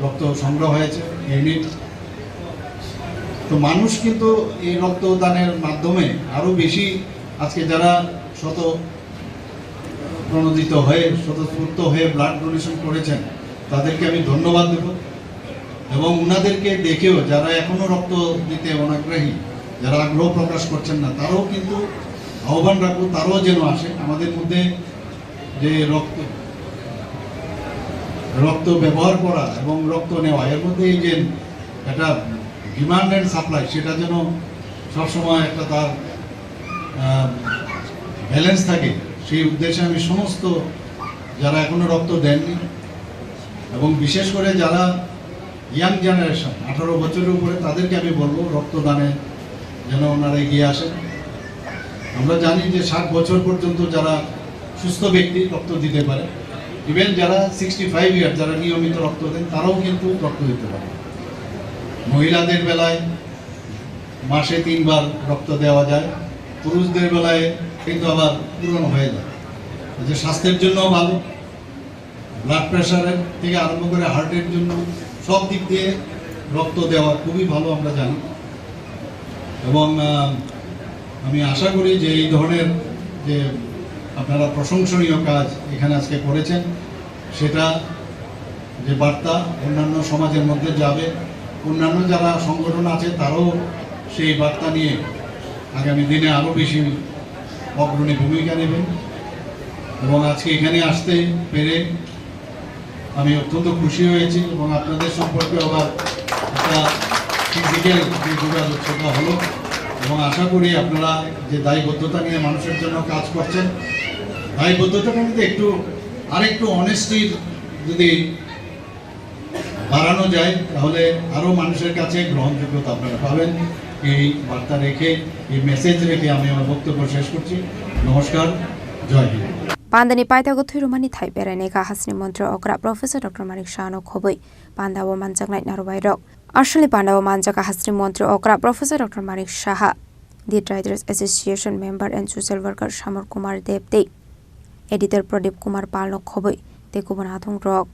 রক্ত সংগ্রহ হয়েছে, ইউনিট। তো মানুষ কিন্তু এই রক্তদানের মাধ্যমে আরও বেশি, আজকে যারা শত প্রণোদিত হয়ে, স্বতঃস্ফূর্ত হয়ে ব্লাড ডোনেশন করেছেন, তাদেরকে আমি ধন্যবাদ দেব। এবং ওনাদেরকে দেখেও, যারা এখনো রক্ত দিতে অনাগ্রহী, যারা আগ্রহ প্রকাশ করছেন না, তারাও কিন্তু আহ্বান রাখবো, তারাও যেন আসে। আমাদের মধ্যে যে রক্ত, রক্ত ব্যবহার করা এবং রক্ত নেওয়া, এর মধ্যে এই যে একটা ডিমান্ড অ্যান্ড সাপ্লাই, সেটা যেন সবসময় একটা তার, আহ, ব্যালেন্স থাকে, সেই উদ্দেশ্যে আমি সমস্ত যারা এখনো রক্ত দেননি এবং বিশেষ করে যারা ইয়াং জেনারেশন, আঠারো বছরের উপরে, তাদেরকে আমি বলবো রক্তদানে যেন ওনারা এগিয়ে আসেন। আমরা জানি যে ষাট বছর পর্যন্ত যারা সুস্থ ব্যক্তি রক্ত দিতে পারে, ইভেন যারা সিক্সটি ফাইভ ইয়ার, যারা নিয়মিত রক্ত দেন, তারাও কিন্তু রক্ত দিতে পারে। মহিলাদের বেলায় মাসে তিনবার রক্ত দেওয়া যায়। পুরুষদের বেলায় কিন্তু আবার পূরণ হয়ে যায়। এই যে স্বাস্থ্যের জন্য ভালো, ব্লাড প্রেশারের থেকে আরম্ভ করে হার্টের জন্য সব দিক দিয়ে রক্ত দেওয়া খুবই ভালো, আমরা জানি। এবং আহ, আমি আশা করি যে এই ধরনের যে আপনারা প্রশংসনীয় কাজ এখানে আজকে করেছেন, সেটা যে বার্তা অন্যান্য সমাজের মধ্যে যাবে, অন্যান্য যারা সংগঠন আছে তারাও সেই বার্তা নিয়ে আগামী দিনে আরও বেশি অগ্রণী ভূমিকা নেবেন। এবং আজকে এখানে আসতে পেরে আমি অত্যন্ত খুশি হয়েছি এবং আপনাদের সম্পর্কে আবার একটা ফিজিক্যাল যে যোগাযোগ সেটা হলো। এবং আশা করি আপনারা যে দায়বদ্ধতা নিয়ে মানুষের জন্য কাজ করছেন, দায়বদ্ধতাটা কিন্তু একটু, আরেকটু অনেস্টির যদি বাড়ানো যায়, তাহলে আরও মানুষের কাছে গ্রহণযোগ্যতা আপনারা পাবেন। এই বার্তা রেখে, এই মেসেজ রেখে আমি আমার বক্তব্য শেষ করছি। নমস্কার, জয় Hind. Pandani paithago thwirwmani thai berainai kha hasni montri okra Professor Doctor Manik Saha no khobwi pandao manjaknai narwbairok. Aswlni pandao manjak kha hasni montri okra Professor Doctor Manik Saha, the Writers Association member and social worker Samar Kumar Deb tei editor Pradip Kumar Pal no khobwi tei kubun athongrok.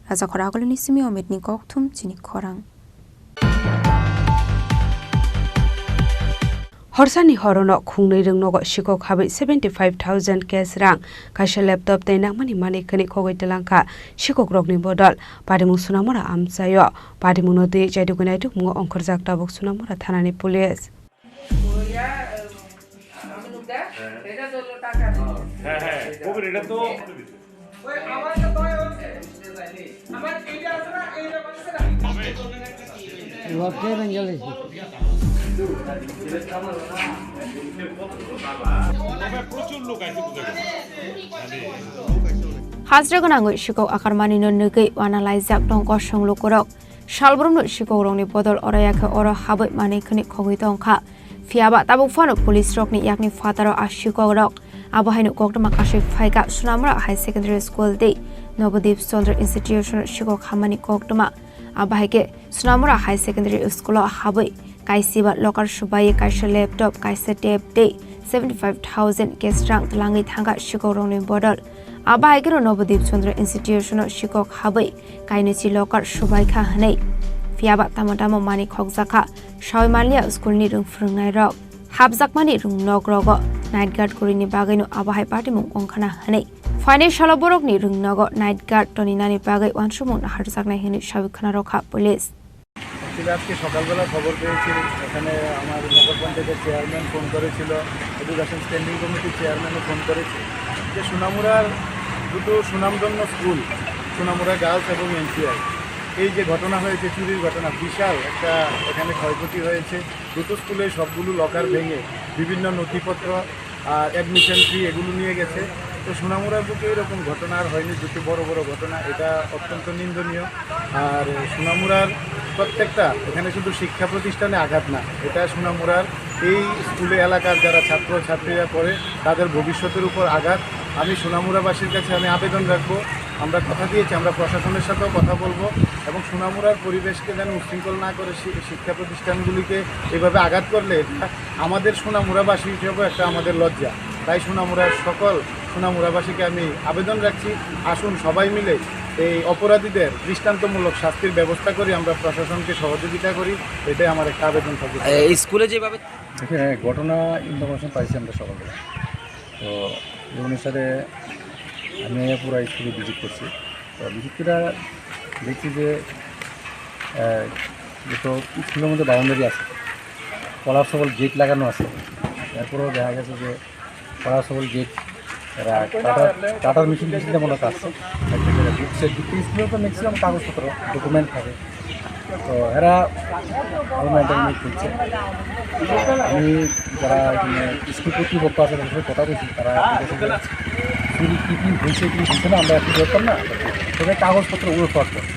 Rajakhor Agulini simi Omitni kokthum chini khorang. Horsani horono khungnwi rwngnogo sikok habwi seventy five thousand cash rang, kaisa laptop tei nangmani manwi khwnwi khogwi twlangkha sikokrokni bodol. Patimung Sonamura amchaio. Patimungno twi chaidugwi naidukmungo ongkhorjak tabuk Sonamura thanani police. হ্যাঁ, হ্যাঁ, কবির, এটা তো Hajra gwnangwi sikok akarmanino nugwi uanalaijak tong kosong lukurok. Salbrumno sikokrokni bodol oro ya khe oro habwi manwi khwnwi khogwi tongkha. Phiyaba tabuk phano police rokni yakni phataro a sikokrok. Abo haino koktwma kasui phaikha Sonamura High Secondary School tei Nobodip Chandra Institution sikok hamani koktwma. Abo hai khe Sonamura High Secondary School o habwi kaisiba locker subai kaisa laptop, kaisa tab tei seventy five thousand cash rang twlangwi thangkha sikokrokni bodol. Abo hai kheno Nobodip Chandra Institution o sikok habwi kainwi si locker subai kha hwnwi. Phiyaba tamo tamo manwi khokjak kha sawi manliya school ni rwng phwrwngnairok. Hapjakmani rwng nok rogo night guard kwrwini bagwino abo hai patimung wngkhana hwnwi. Phainai salo borokni rwng nogo night guard toninani bagwi uansukmung naharjaknai hwnwi sawi khwnarokha police. Actually, আজকে সকালবেলা খবর পেয়েছি, এখানে আমার নগর পঞ্চায়েতের chairman phone করেছিল, education standing কমিটির চেয়ারম্যানও ফোন করেছে যে সোনামুড়ার দুটো সুনামধন্য স্কুল, সোনামুড়া গার্লস এবং এনসিআই, এই যে ঘটনা হয়েছে, চুরির ঘটনা, বিশাল একটা এখানে ক্ষয়ক্ষতি হয়েছে। দুটো স্কুলে সবগুলো লকার ভেঙে বিভিন্ন নথিপত্র আর অ্যাডমিশন ফি এগুলো নিয়ে গেছে। তো সোনামুড়ার বুকে এরকম ঘটনা আর হয়নি, দুটো বড় বড় ঘটনা, এটা অত্যন্ত নিন্দনীয়। আর সোনামুড়ার প্রত্যেকটা, এখানে শুধু শিক্ষা প্রতিষ্ঠানে আঘাত না, এটা সোনামুড়ার এই স্কুলে এলাকার যারা ছাত্র ছাত্রীরা পড়ে তাদের ভবিষ্যতের উপর আঘাত। আমি সোনামুড়াবাসীর কাছে আমি আবেদন রাখবো, আমরা কথা দিয়েছি, আমরা প্রশাসনের সাথেও কথা বলবো এবং সোনামুড়ার পরিবেশকে যেন উশৃঙ্খল না করে শি-, শিক্ষা প্রতিষ্ঠানগুলিকে এভাবে আঘাত করলে এটা আমাদের সোনামুড়াবাসী হিসেবে একটা আমাদের লজ্জা। তাই সোনামুড়ার সকল সোনামুড়াবাসীকে আমি আবেদন রাখছি, আসুন সবাই মিলে এই অপরাধীদের দৃষ্টান্তমূলক শাস্তির ব্যবস্থা করি, আমরা প্রশাসনকে সহযোগিতা করি, এটাই আমার একটা আবেদন থাকবে। এই স্কুলে যেভাবে এখানে ঘটনা ইনফরমেশন পাইছি আমরা সকালবেলা, তো এই অনুসারে আমি পুরো স্কুলে ভিজিট করছি। তো ভিজিট করে দেখছি যে, আহ, যে তো স্কুলের মধ্যে বাউন্ডারি আছে, কলাপসেবল গেট লাগানো আছে, এরপরেও দেখা গেছে যে কলাপসেবল গেট, এরা কাটার, কাটার মেশিন মেশিন মনে কাটছে। একটা করে ঢুকছে, ঢুকতে স্কুলে তো ম্যাক্সিমাম কাগজপত্র, ডকুমেন্ট থাকে। তো এরা ভালো মেনটেন করছে। আমি যারা এখানে স্কুল কর্তৃপক্ষ আছে, তাদের সাথে কথা বলছি, তারা বলেছে যে চুরি কী কী হয়েছে, কী হয়েছে না, আমরা এখন ধরতাম না, তবে কাগজপত্র উলট পালট করছে।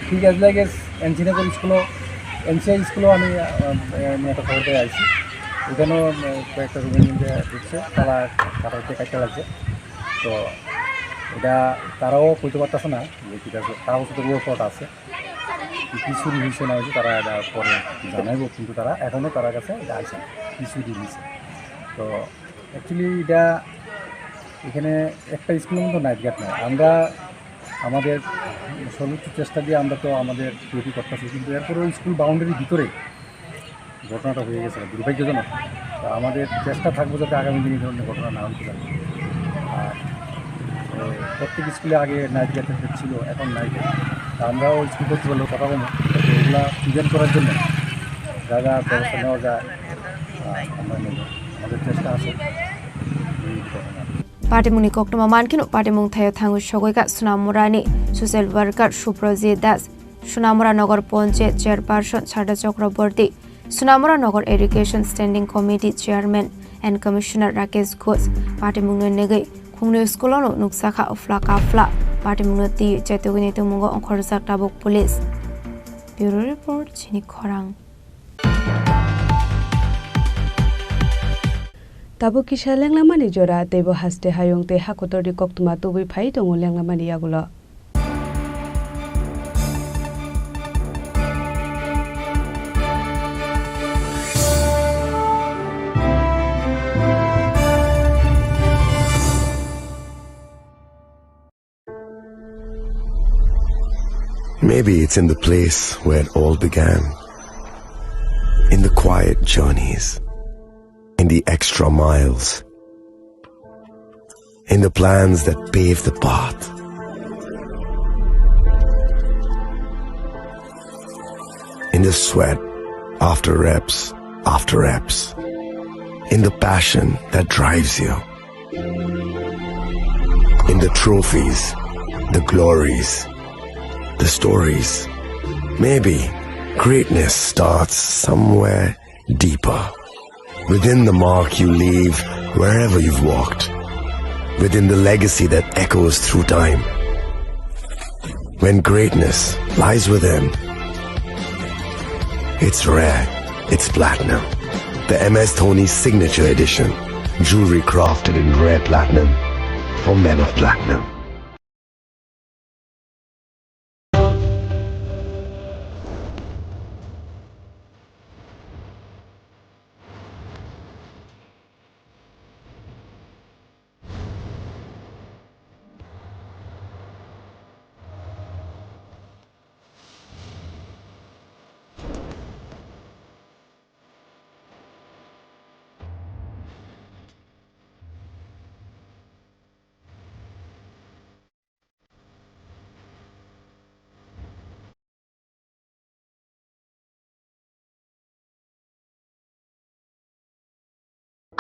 ঠিক আছে, লাগে এনসিএন স্কুলও, এনসিআই স্কুলও আমি, আহ, আমি একটা খবর পেয়ে আইছি। ওখানেও, আহ, কয়েকটা রুমের মধ্যে ঢুকছে, তালা কাটা দিয়ে কাটতে লাগছে। তো এটা তারাও কইতে পারতেছে না যে ঠিক আছে, তারাও শুধু রিপোর্ট আছে, কি কি চুরি হয়েছে না হয়েছে, তারা এটা পরে জানাইবো, কিন্তু তারা এখনও তারা কাছে এটা আইছে না, কি চুরি হয়েছে। তো অ্যাকচুয়ালি এটা এখানে একটা স্কুলের মতো নাইট গার্ড নয়। আমরা আমাদের সর্বোচ্চ চেষ্টা দিয়ে আমরা তো আমাদের ডিউটি করতেছি, কিন্তু এরপরেও স্কুল বাউন্ডারির ভিতরে ঘটনাটা হয়ে গেছে, দুর্ভাগ্যজনক। তো আমাদের চেষ্টা থাকবো যাতে আগামী দিনে এই ধরনের ঘটনা না হতে পারে। আর, এ, প্রত্যেক স্কুলে আগে নাইট গার্ড ছিল, এখন নাই। তো আমরাও স্কুল কর্তৃপক্ষের কথা বলবো, যাতে এগুলা প্রিভেন্ট করার জন্য যা যা ব্যবস্থা নেওয়া যায়, আহ, আমরা নেব। আমাদের চেষ্টা আছে এই ঘটনা। Patimungni koktwma mankhe no patimung thaio thango sogwi kha Sonamurani social worker Suprajit Das, Sonamura Nogor Panchayat Chairperson Sarda Chakraborty, Sonamura Nogor Education Standing Committee Chairman and Commissioner Rakesh Ghosh patimungno negwi khungni school-o no nukjakha uphla kaphla patimungno twi chetugwini tongmungo ongkhorjak tabuk police. Bureau Report, Chini Khorang. Tabuk kisa lenglamani jora, teibo haste hayung tei hakotorni koktwma tubui phai tongo lenglamani yagulo. Maybe it's in the place where it all began. In the quiet journeys. In the extra miles. In the plans that pave the path. In the sweat after reps after reps. In the passion that drives you. In the trophies, the glories, the stories. Maybe greatness starts somewhere deeper. Within the mark you leave wherever you've walked. Within the legacy that echoes through time. When greatness lies within, it's rare, it's platinum. The M S Dhoni Signature Edition. Jewelry crafted in rare platinum for men of platinum.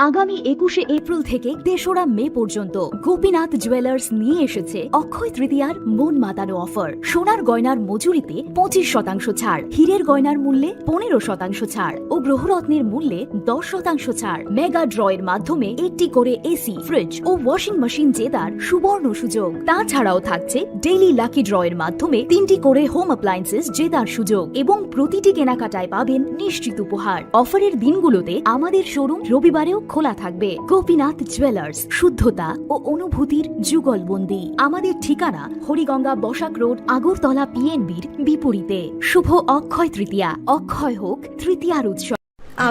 আগামী একুশে এপ্রিল থেকে তেসরা মে পর্যন্ত গোপীনাথ জুয়েলার্স নিয়ে এসেছে অক্ষয় তৃতীয়ার মন মাতানো অফার। সোনার গয়নার মজুরিতে পঁচিশ শতাংশ ছাড়, হীরের গয়নার মূল্যে পনেরো শতাংশ ছাড় ও গ্রহরত্নের মূল্যে দশ শতাংশ ছাড়। মেগা ড্রয়ের মাধ্যমে একটি করে এসি, ফ্রিজ ও ওয়াশিং মেশিন জেতার সুবর্ণ সুযোগ। তাছাড়াও থাকছে ডেইলি লাকি ড্রয়ের মাধ্যমে তিনটি করে হোম অ্যাপ্লায়েন্সেস জেতার সুযোগ এবং প্রতিটি কেনাকাটায় পাবেন নিশ্চিত উপহার। অফারের দিনগুলোতে আমাদের শোরুম রবিবারেও খোলা থাকবে। গোপীনাথ জুয়েলার্স, শুদ্ধতা ও অনুভূতির যুগলবন্দি। আমাদের ঠিকানা হরিগঙ্গা বসাক রোড, আগরতলা পিএনবির বিপরীতে। শুভ অক্ষয় তৃতীয়া, অক্ষয় হোক তৃতীয়ার উৎসব।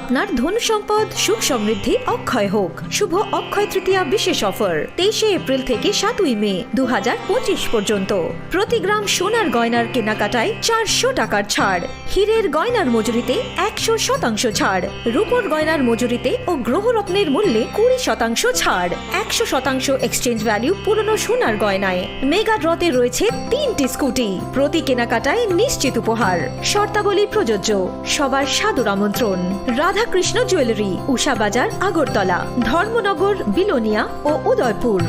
আপনার ধন সম্পদ সুখ সমৃদ্ধি অক্ষয় হোক। শুভ অক্ষয় তৃতীয়া বিশেষ অফার, তেইশে এপ্রিল থেকে সাতই মে দু হাজার পঁচিশ পর্যন্ত। প্রতি গ্রাম সোনার গয়নার কেনাকাটায় চারশো টাকার ছাড়, হীরের গয়নার মজুরিতে একশো শতাংশ ছাড়, রূপোর গয়নার মজুরিতে ও গ্রহরত্নের মূল্যে কুড়ি শতাংশ ছাড়, একশো শতাংশ এক্সচেঞ্জ ভ্যালু পুরনো সোনার গয়নায়। মেগা ড্রতে রয়েছে তিনটি স্কুটি, প্রতি কেনাকাটায় নিশ্চিত উপহার। শর্তাবলী প্রযোজ্য। সবার সাদর আমন্ত্রণ। রাধাকৃষ্ণ জুয়েলারি, উষা বাজার, আগরতলা, ধর্মনগর, বিলোনিয়া ও Udaipur.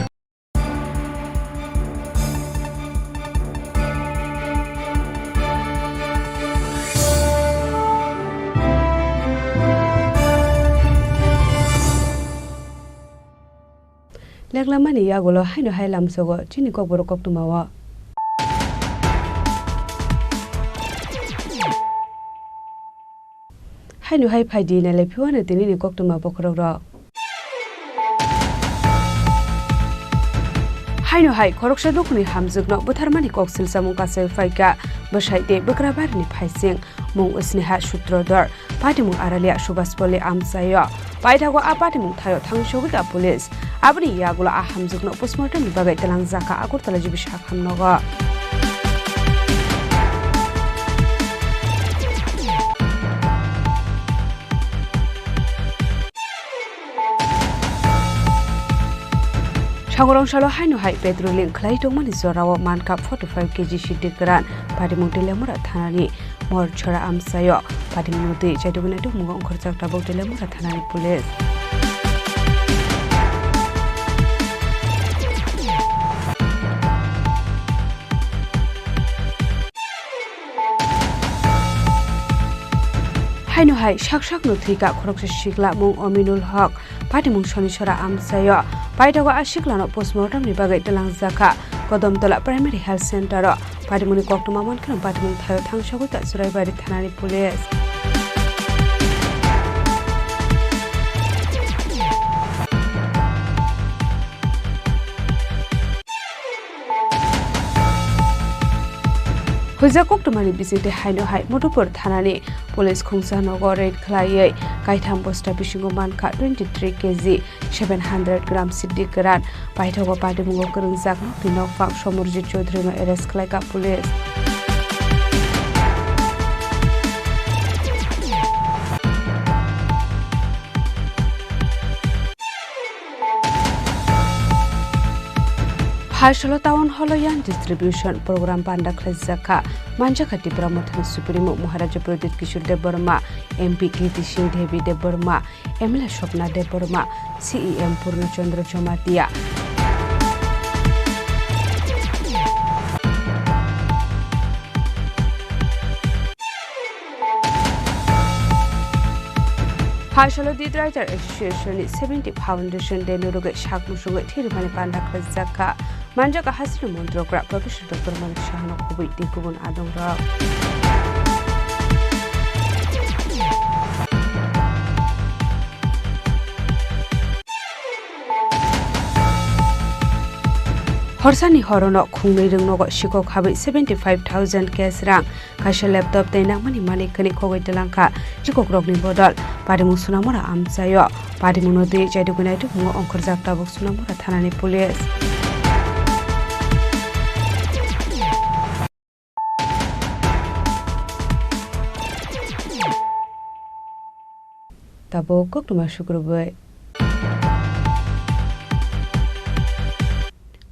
Leklamani yagulo haino hai lamsogo chini kokborok koktwmao. Haino hai phaidi nailai phiwano tinini koktwma bokhorokrok. Haino hai khoroksa dukuni hamjwkno butharmani kok silsamung kachai phaikha bwsai tei bwkra barini phaising mung Sneha Sutrodhar, patimung Aralia Subhaspalli amchaio. Paithago a patimung thaio thangwi sogwikha police. Aboni yagulo a hamjwkno postmortemni bagwi twlangjakha Agartala G B sakham nogo. Songorong salo haino hai patrolling khlai tongmani jorao mankha forty five K G siddi kwran. Patimung Teliamura thanani Morchora amchaio. Patimungno twi chaitugwi naitukmungo ongkhorjak tabuk Teliamura thanani police. Haino hai sak sakno thwikha khoroksa sikla mung Ominul Hok. Patimung Sonisora amchaio. Paithago a siklano postmortemni bagwi twlangjakha Kodamtola Primary Health Center o. Patimungni koktwma mankheno patimung thaio thangsogwi ta Churaibari thanani police. Huijak koktwmani bisingtwi haino hai Madhupur thanani police khungsa nogo raid khlaiwi kaitham bosta bisingo mankha twenty three K G seven hundred gram siddi kwran. Paithago patimungo kwrwngjak nokni nokphang Somorjit Chaudhary no arrest khlaikha police. Phalsalo Town Hall o Yarn Distribution Program panda khlaijak kha. Manjakha Tipra Mothani Supremo Maharaja Pradyut Kishore Debbarma, M P Kirti Singh Devi Debbarma, M L A Swapna Debbarma, C E M Purna Chandra Jamatia. Phalsalo Dit Writer Association ni seventy Foundation Day no rwgwi sak musungwi thwirimani panda khlaijak kha. Manjak a hasini montrogra Professor Doctor Manik Saha no kubui tei kubun adongrok. Horsani horono khungnwi rwngnogo sikok habwi seventy five thousand cash rang, kaisa laptop tei nangmani manwi khwnwi khogwi twlangkha sikokrokni bodol. Patimung Sonamura amchaio. Patimungno twi chaitugwi naitukmungo ongkhorjak tabuk Sonamura thanani police. Tabuk koktwma sukrubwi.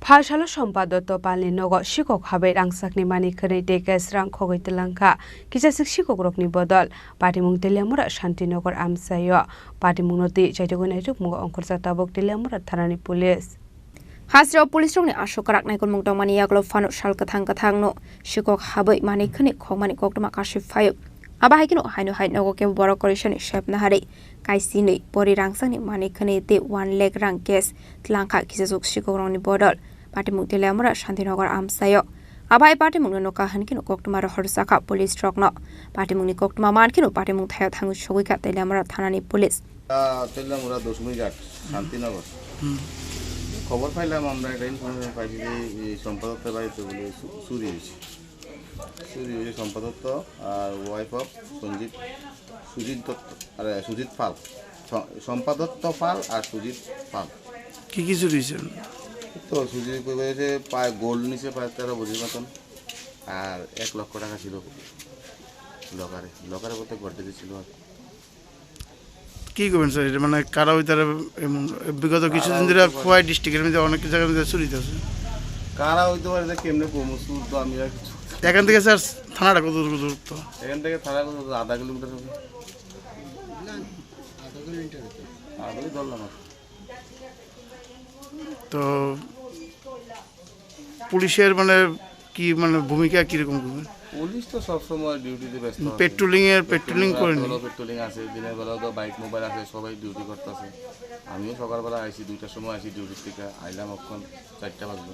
Phalsalo Sompa Dotto Palni nogo sikok habai rangchakni manwi khwnwi tei cash rang khogwi twlangkha. Kisaswk sikokrokni bodol patimung Teliamura Shantinagar amchaio. Patimungno twi chaitugwi naitukmungo ongkhorjak tabuk Teliamura thanani police. Hasteo police rokni aswk kwrak naikolmung tongmani yagulo phano sal kwthang kwthangno sikok habwi manwi khwnwi khokmani koktwma kasui phaio. Abo hai kheno haino hai nogo kebo borok korisani sep naharwi kaisini pori rangchakni manwi khwnwi tei one lakh rang cash twlangkha kisaswk sikokrokni bodol. Patimung Teliamura Shantinagar amchaio. Abo hai patimungno nukha hwnkheno koktwma rohorjakha police rokno. Patimungni koktwma mankheno patimung thaio thangwi sogwikha Teliamura thanani police. Ah, Teliamura Dosmighat, Shantinagar. Hmm. খবর পাইলাম আমরা, একটা ইনফরমেশন পাইছি যে এই সম্পাদকদের বাড়িতে বলে চু-, চুরি হয়েছে। চুরি হয়েছে সম্পাদক আর ওয়াইফ অফ সঞ্জিত, সুজিত দত্ত, আরে, সুজিত পাল। স-, সম্পাদক পাল আর সুজিত পাল। কি কি চুরি হয়েছে? তো চুরি হয়েছে প্রায় গোল্ড নিচে প্রায় তেরো ভরির মতন, আর এক লক্ষ টাকা ছিল লকারে, লকারে বলতে গড্ডেজে ছিল আর কি। কি করবেন স্যার? এটা মানে কারা ওই তারা এমন বিগত কিছুদিন ধরে খোয়াই ডিস্ট্রিক্টের মধ্যে অনেক জায়গার মধ্যে চুরি হচ্ছে। কারা হইতে পারে, এটা কেমনে কমো? চুর তো আমি আর কিছু। এখান থেকে স্যার থানাটা কত দূর, কত দূরত্ব? এখান থেকে থানা কত দূর? আধা কিলোমিটার হবে। না, আধা কিলোমিটার হতো। আধা কিলোমিটার ধরলাম আর কি। তো পুলিশের মানে কি মানে ভূমিকা কিরকম? পুলিশ তো সবসময় ডিউটিতে ব্যস্ত আছে। পেট্রোলিং এর, পেট্রোলিং পেট্রোলিং রাত করেনি? হলো পেট্রোলিং আছে, দিনের বেলা তো বাইক মোবাইল আছে, সবাই ডিউটি করতেছে। আমিও সকালবেলা আইছি, দুইটার সময় আইছি ডিউটির থেকে, আইলাম এখন চারটা বাজলো।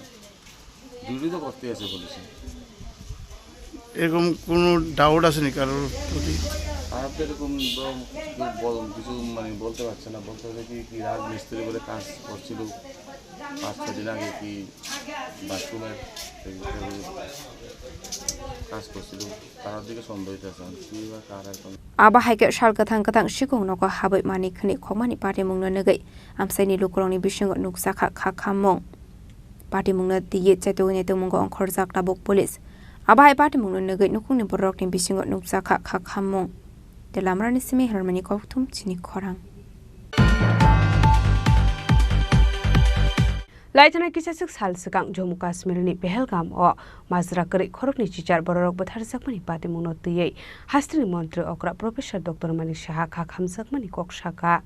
ডিউটি তো করতেই আছে পুলিশে। এরকম কোনো ডাউট আছে নি কারোর প্রতি? আর তো এরকম তো কেউ বল-, কিছু মানে বলতে পারছে না, বলতে পারছে কি, কি রাজমিস্ত্রি বলে কাজ করছিল, পাঁচ ছয় দিন আগে কি বাথরুমের এই, এই কাজ করছিল, তার দিকে সন্দেহ হইতেছে, আমি কি বা কার একদম Abo hai khe sal kwthang kwthang sikung nogo habwi mani khni khokmani patimungno nugwi amchaini lukurokni bisingo nukjakha kha khammung. Patimungno twiwi chetugwi naitukmungo ongkhorjak tabuk police. Abo hai patimungno nugwi nukhungni bororokni bisingo nukjakha kha khammung. Tei lamarani simi hwnmani kokthum chini khorang. Laithana kisaswk sal swkang Jammu Kashmir ni Pahalgam o majra kwrwi khoroknwi chichar bororok bwtharjakmani patimungno twiwi hasteni montri okra Professor Doctor Manik Saha kha khamjakmani kok saka.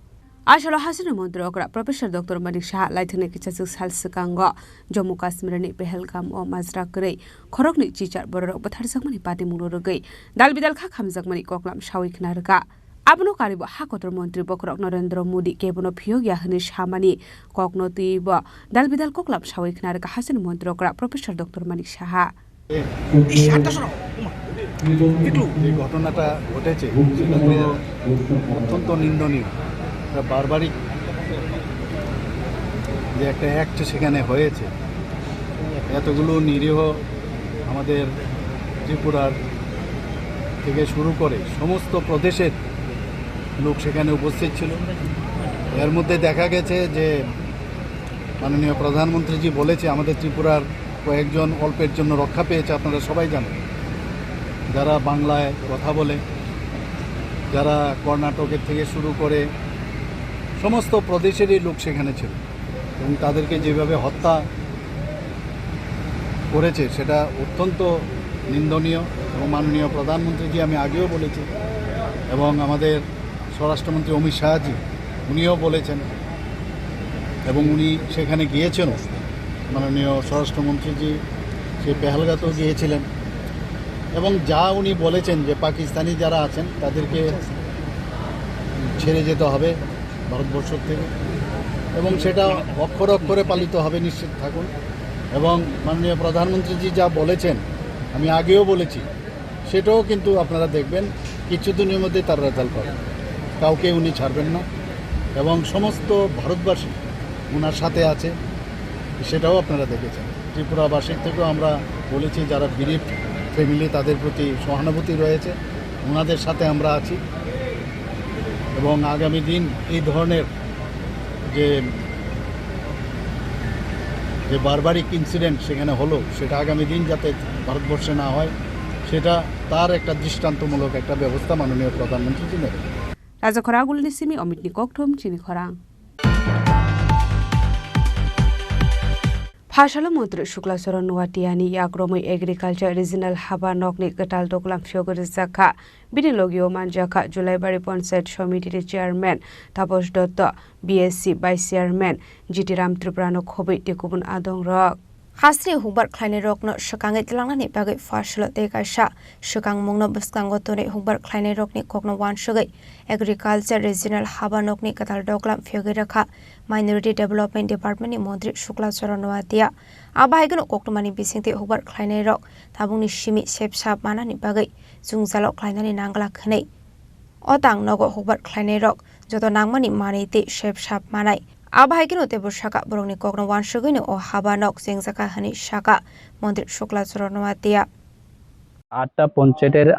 Asalo hasteni montri okra Professor Doctor Manik Saha laithana kisaswk sal swkango Jammu Kashmir ni Pahalgam o majra kwrwi khoroknwi chichar bororok bwtharjakmani patimungno rwgwi dal bidal kha khamjakmani koklam sawi khna rwkha. Abono karibo ha kotor montri bokhorok Narendra Modi kebono phiyokya hwnwi samani kokno twibo dal bidal koklam sawi khna rwkha hasteni montri okra Professor Doctor Manik Saha. এই ঘটনাটা ঘটেছে, সেটা তো অত্যন্ত নিন্দনীয়। এটা বারবারিক যে একটা অ্যাক্ট সেখানে হয়েছে, এতগুলো নিরীহ আমাদের ত্রিপুরার থেকে শুরু করে সমস্ত প্রদেশের লোক সেখানে উপস্থিত ছিল। এর মধ্যে দেখা গেছে যে মাননীয় প্রধানমন্ত্রীজি বলেছে, আমাদের ত্রিপুরার কয়েকজন অল্পের জন্য রক্ষা পেয়েছে, আপনারা সবাই জানেন, যারা বাংলায় কথা বলে, যারা কর্ণাটকের থেকে শুরু করে সমস্ত প্রদেশেরই লোক সেখানে ছিল এবং তাদেরকে যেভাবে হত্যা করেছে, সেটা অত্যন্ত নিন্দনীয়। এবং মাননীয় প্রধানমন্ত্রীজি, আমি আগেও বলেছি, এবং আমাদের স্বরাষ্ট্রমন্ত্রী অমিত শাহজি, উনিও বলেছেন এবং উনি সেখানে গিয়েছেনও। মাননীয় স্বরাষ্ট্রমন্ত্রীজি সেই পেহেলগাতেও গিয়েছিলেন এবং যা উনি বলেছেন যে পাকিস্তানি যারা আছেন তাদেরকে ছেড়ে যেতে হবে ভারতবর্ষ থেকে এবং সেটা অক্ষরে অক্ষরে পালিত হবে, নিশ্চিত থাকুন। এবং মাননীয় প্রধানমন্ত্রীজি যা বলেছেন, আমি আগেও বলেছি, সেটাও কিন্তু আপনারা দেখবেন, কিছুদিনের মধ্যে তার রেজাল্ট পাবেন। কাউকে উনি ছাড়বেন না এবং সমস্ত ভারতবাসী ওনার সাথে আছে, সেটাও আপনারা দেখেছেন। ত্রিপুরাবাসীর থেকেও আমরা বলেছি, যারা বিরিফড ফ্যামিলি, তাদের প্রতি সহানুভূতি রয়েছে, ওনাদের সাথে আমরা আছি। এবং আগামী দিন এই ধরনের যে, যে বারবারিক ইনসিডেন্ট সেখানে হলো, সেটা আগামী দিন যাতে ভারতবর্ষে না হয়, সেটা তার একটা দৃষ্টান্তমূলক একটা ব্যবস্থা মাননীয় প্রধানমন্ত্রীজি নেবেন। Raja khorang ulni simi Omitni kokthum chini khorang. Phasalo montri Shukla Charan Noatiani yakromwi Agriculture Regional Haba nokni kwtal doklam phiyogwi rwjakha. Bini logio manjakha Julaibari Panchayat Somitini Chairman Taposh Dotto, B S C Vice Chairman G T Ram Tripura no khobwi tei kubun adongrok. Hasteni hukbar khlainairokno swkangwi tlangnani bagwi phasalo tei kaisa swkangmungno bwskango tonwi hukbar khlainairokni kokno uansugwi Agriculture Regional Haba nokni kwtal doklam phiyogwi rwkha Minority Development Department ni montri Shukla Charan Noatia. Abo hai kheno koktwmani bisingtwi hukbar khlainairok tabukni simi sepsa manani bagwi chwngchalo khlainani nangla hwnwi o tang nogo hukbar khlainairok joto nangmani manwi tei sepsa manai. Abo hai kheno teibo saka borokni kokno uansugwino o haba nok chengjakha hwnwi saka montri Shukla Charan Noatia. আটটা পঞ্চায়েতের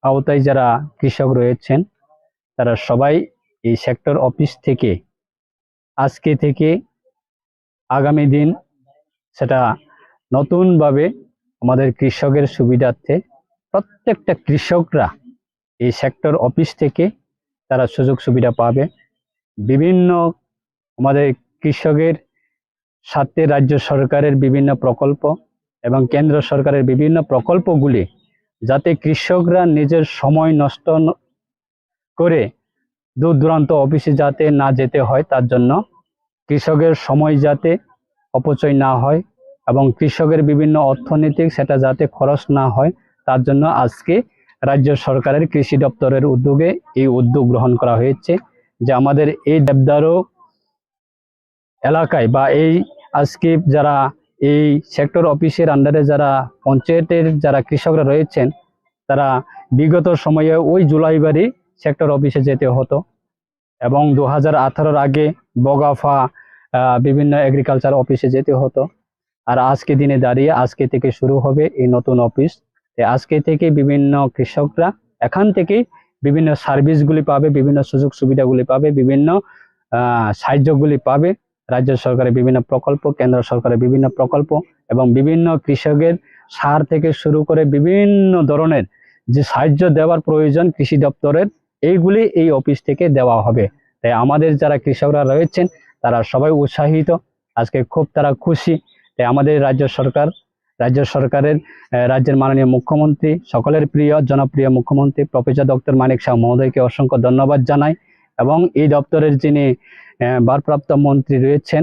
আওতায় যারা কৃষক রয়েছেন, তারা সবাই এই sector office থেকে আজকে থেকে আগামী দিন সেটা নতুনভাবে আমাদের কৃষকের সুবিধার্থে প্রত্যেকটা কৃষকরা এই সেক্টর অফিস থেকে তারা সুযোগ সুবিধা পাবে। বিভিন্ন আমাদের কৃষকের সাথে রাজ্য সরকারের বিভিন্ন প্রকল্প এবং কেন্দ্র সরকারের বিভিন্ন প্রকল্পগুলি যাতে কৃষকরা নিজের সময় নষ্ট ন-, করে দূর দূরান্ত অফিসে যাতে না যেতে হয়, তার জন্য কৃষকের সময় যাতে অপচয় না হয় এবং কৃষকের বিভিন্ন অর্থনৈতিক সেটা যাতে খরচ না হয়, তার জন্য আজকে রাজ্য সরকারের কৃষি দপ্তরের উদ্যোগে এই উদ্যোগ গ্রহণ করা হয়েছে যে আমাদের এই দেবদারু এলাকায় বা এই আজকে যারা এই সেক্টর অফিসের আন্ডারে যারা পঞ্চায়েতের যারা কৃষকরা রয়েছেন, তারা বিগত সময়ে ওই জুলাইবাড়ি সেক্টর অফিসে যেতে হতো এবং দু হাজার আঠারোর আগে বগাফা, আহ, বিভিন্ন এগ্রিকালচার অফিসে যেতে হতো। আর আজকে দিনে দাঁড়িয়ে আজকে থেকে শুরু হবে এই নতুন অফিস। তো আজকে থেকে বিভিন্ন কৃষকরা এখান থেকে বিভিন্ন সার্ভিসগুলি পাবে, বিভিন্ন সুযোগ সুবিধাগুলি পাবে, বিভিন্ন আহ, সাহায্যগুলি পাবে। রাজ্য সরকারের বিভিন্ন প্রকল্প, কেন্দ্র সরকারের বিভিন্ন প্রকল্প এবং বিভিন্ন কৃষকের সার থেকে শুরু করে বিভিন্ন ধরনের যে সাহায্য দেওয়ার প্রয়োজন কৃষি দপ্তরের, এইগুলি এই অফিস থেকে দেওয়া হবে। তাই আমাদের যারা কৃষকরা রয়েছেন, তারা সবাই উৎসাহিত, আজকে খুব তারা খুশি। তাই আমাদের রাজ্য সরকার, রাজ্য সরকারের, আহ, রাজ্যের মাননীয় মুখ্যমন্ত্রী, সকলের প্রিয় জনপ্রিয় মুখ্যমন্ত্রী প্রফেসর ডক্টর মানিক সাহা মহোদয়কে অসংখ্য ধন্যবাদ জানাই। এবং এই দপ্তরের যিনি, আহ, ভারপ্রাপ্ত মন্ত্রী রয়েছেন,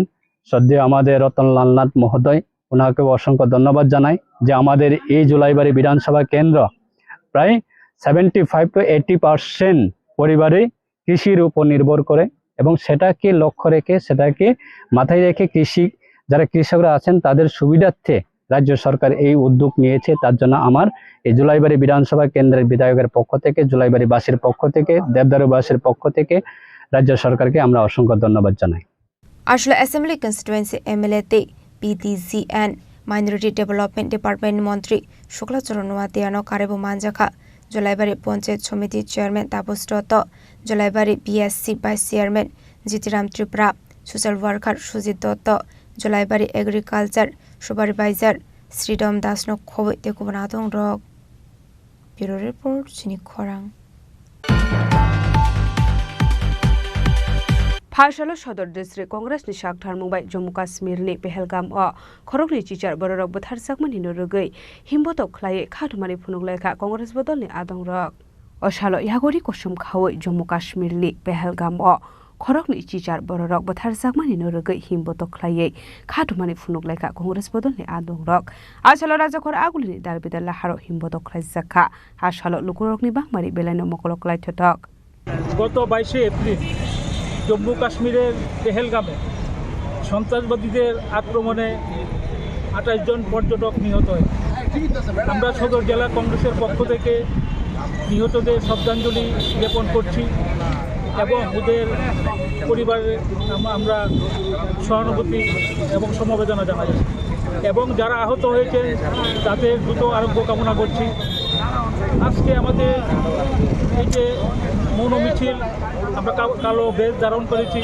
শ্রদ্ধেয় আমাদের রতনলাল নাথ মহোদয়, ওনাকে অসংখ্য ধন্যবাদ জানাই যে আমাদের এই জুলাইবাড়ি বিধানসভা কেন্দ্র প্রায় seventy five to eighty percent পরিবারই কৃষির উপর নির্ভর করে এবং সেটাকে লক্ষ্য রেখে, সেটাকে মাথায় রেখে কৃষি, যারা কৃষকরা আছেন তাদের সুবিধার্থে রাজ্য সরকার এই উদ্যোগ নিয়েছে। তার জন্য আমার এই জুলাইবাড়ি বিধানসভা কেন্দ্রের বিধায়কের পক্ষ থেকে, জুলাইবাড়িবাসীর পক্ষ থেকে, দেবদারুবাসীর পক্ষ থেকে রাজ্য সরকারকে আমরা অসংখ্য ধন্যবাদ জানাই। Aswla Assembly Constituency M L A tei P D G and Minority Development Department ni montri Shukla Charan Noatia no karwi bo manjakha. Julaibari Panchayat Samiti Chairman Taposh Dotto, Julaibari B S C Vice Chairman Jitiram Tripura, Social Worker Sujit Dotto, Julaibari Agriculture Supervisor Sridham Das no khobwi tei kubun adong rok. Bureau Report, Chini Khorang. Phaisalo Sodor District Congress ni sak tharmung bai Jammu Kashmir ni Pahalgam o khoroknwi chichar bororok butharjakmani no rwgwi himbotok khlaiwi khatumani phunuk laikha Congress bodol ni adong rok. O salo yagori kosom khawi Jammu Kashmir ni Pahalgam o khoroknwi chichar bororok butharjakmani no rwgwi himbotok khlaiwi khatumani phunuk laikha Congress bodol ni adong rok. A salo rajakhor agulini darbidar laharo himbotok khlaijak kha. A salo lukurokni bangmani belaino mokolo kwlaithotok. গত বাইশে এপ্রিল জম্মু কাশ্মীরের পেহেলগামে সন্ত্রাসবাদীদের আক্রমণে আঠাশ জন পর্যটক নিহত হয়। আমরা সদর জেলা কংগ্রেসের পক্ষ থেকে নিহতদের শ্রদ্ধাঞ্জলি জ্ঞাপন করছি এবং ওদের পরিবারে আম-, আমরা সহানুভূতি এবং সমবেদনা জানাই এবং যারা আহত হয়েছেন তাদের দ্রুত আরোগ্য কামনা করছি। আজকে আমাদের এই যে মৌন মিছিল, আমরা কা-, কালো বেশ ধারণ করেছি।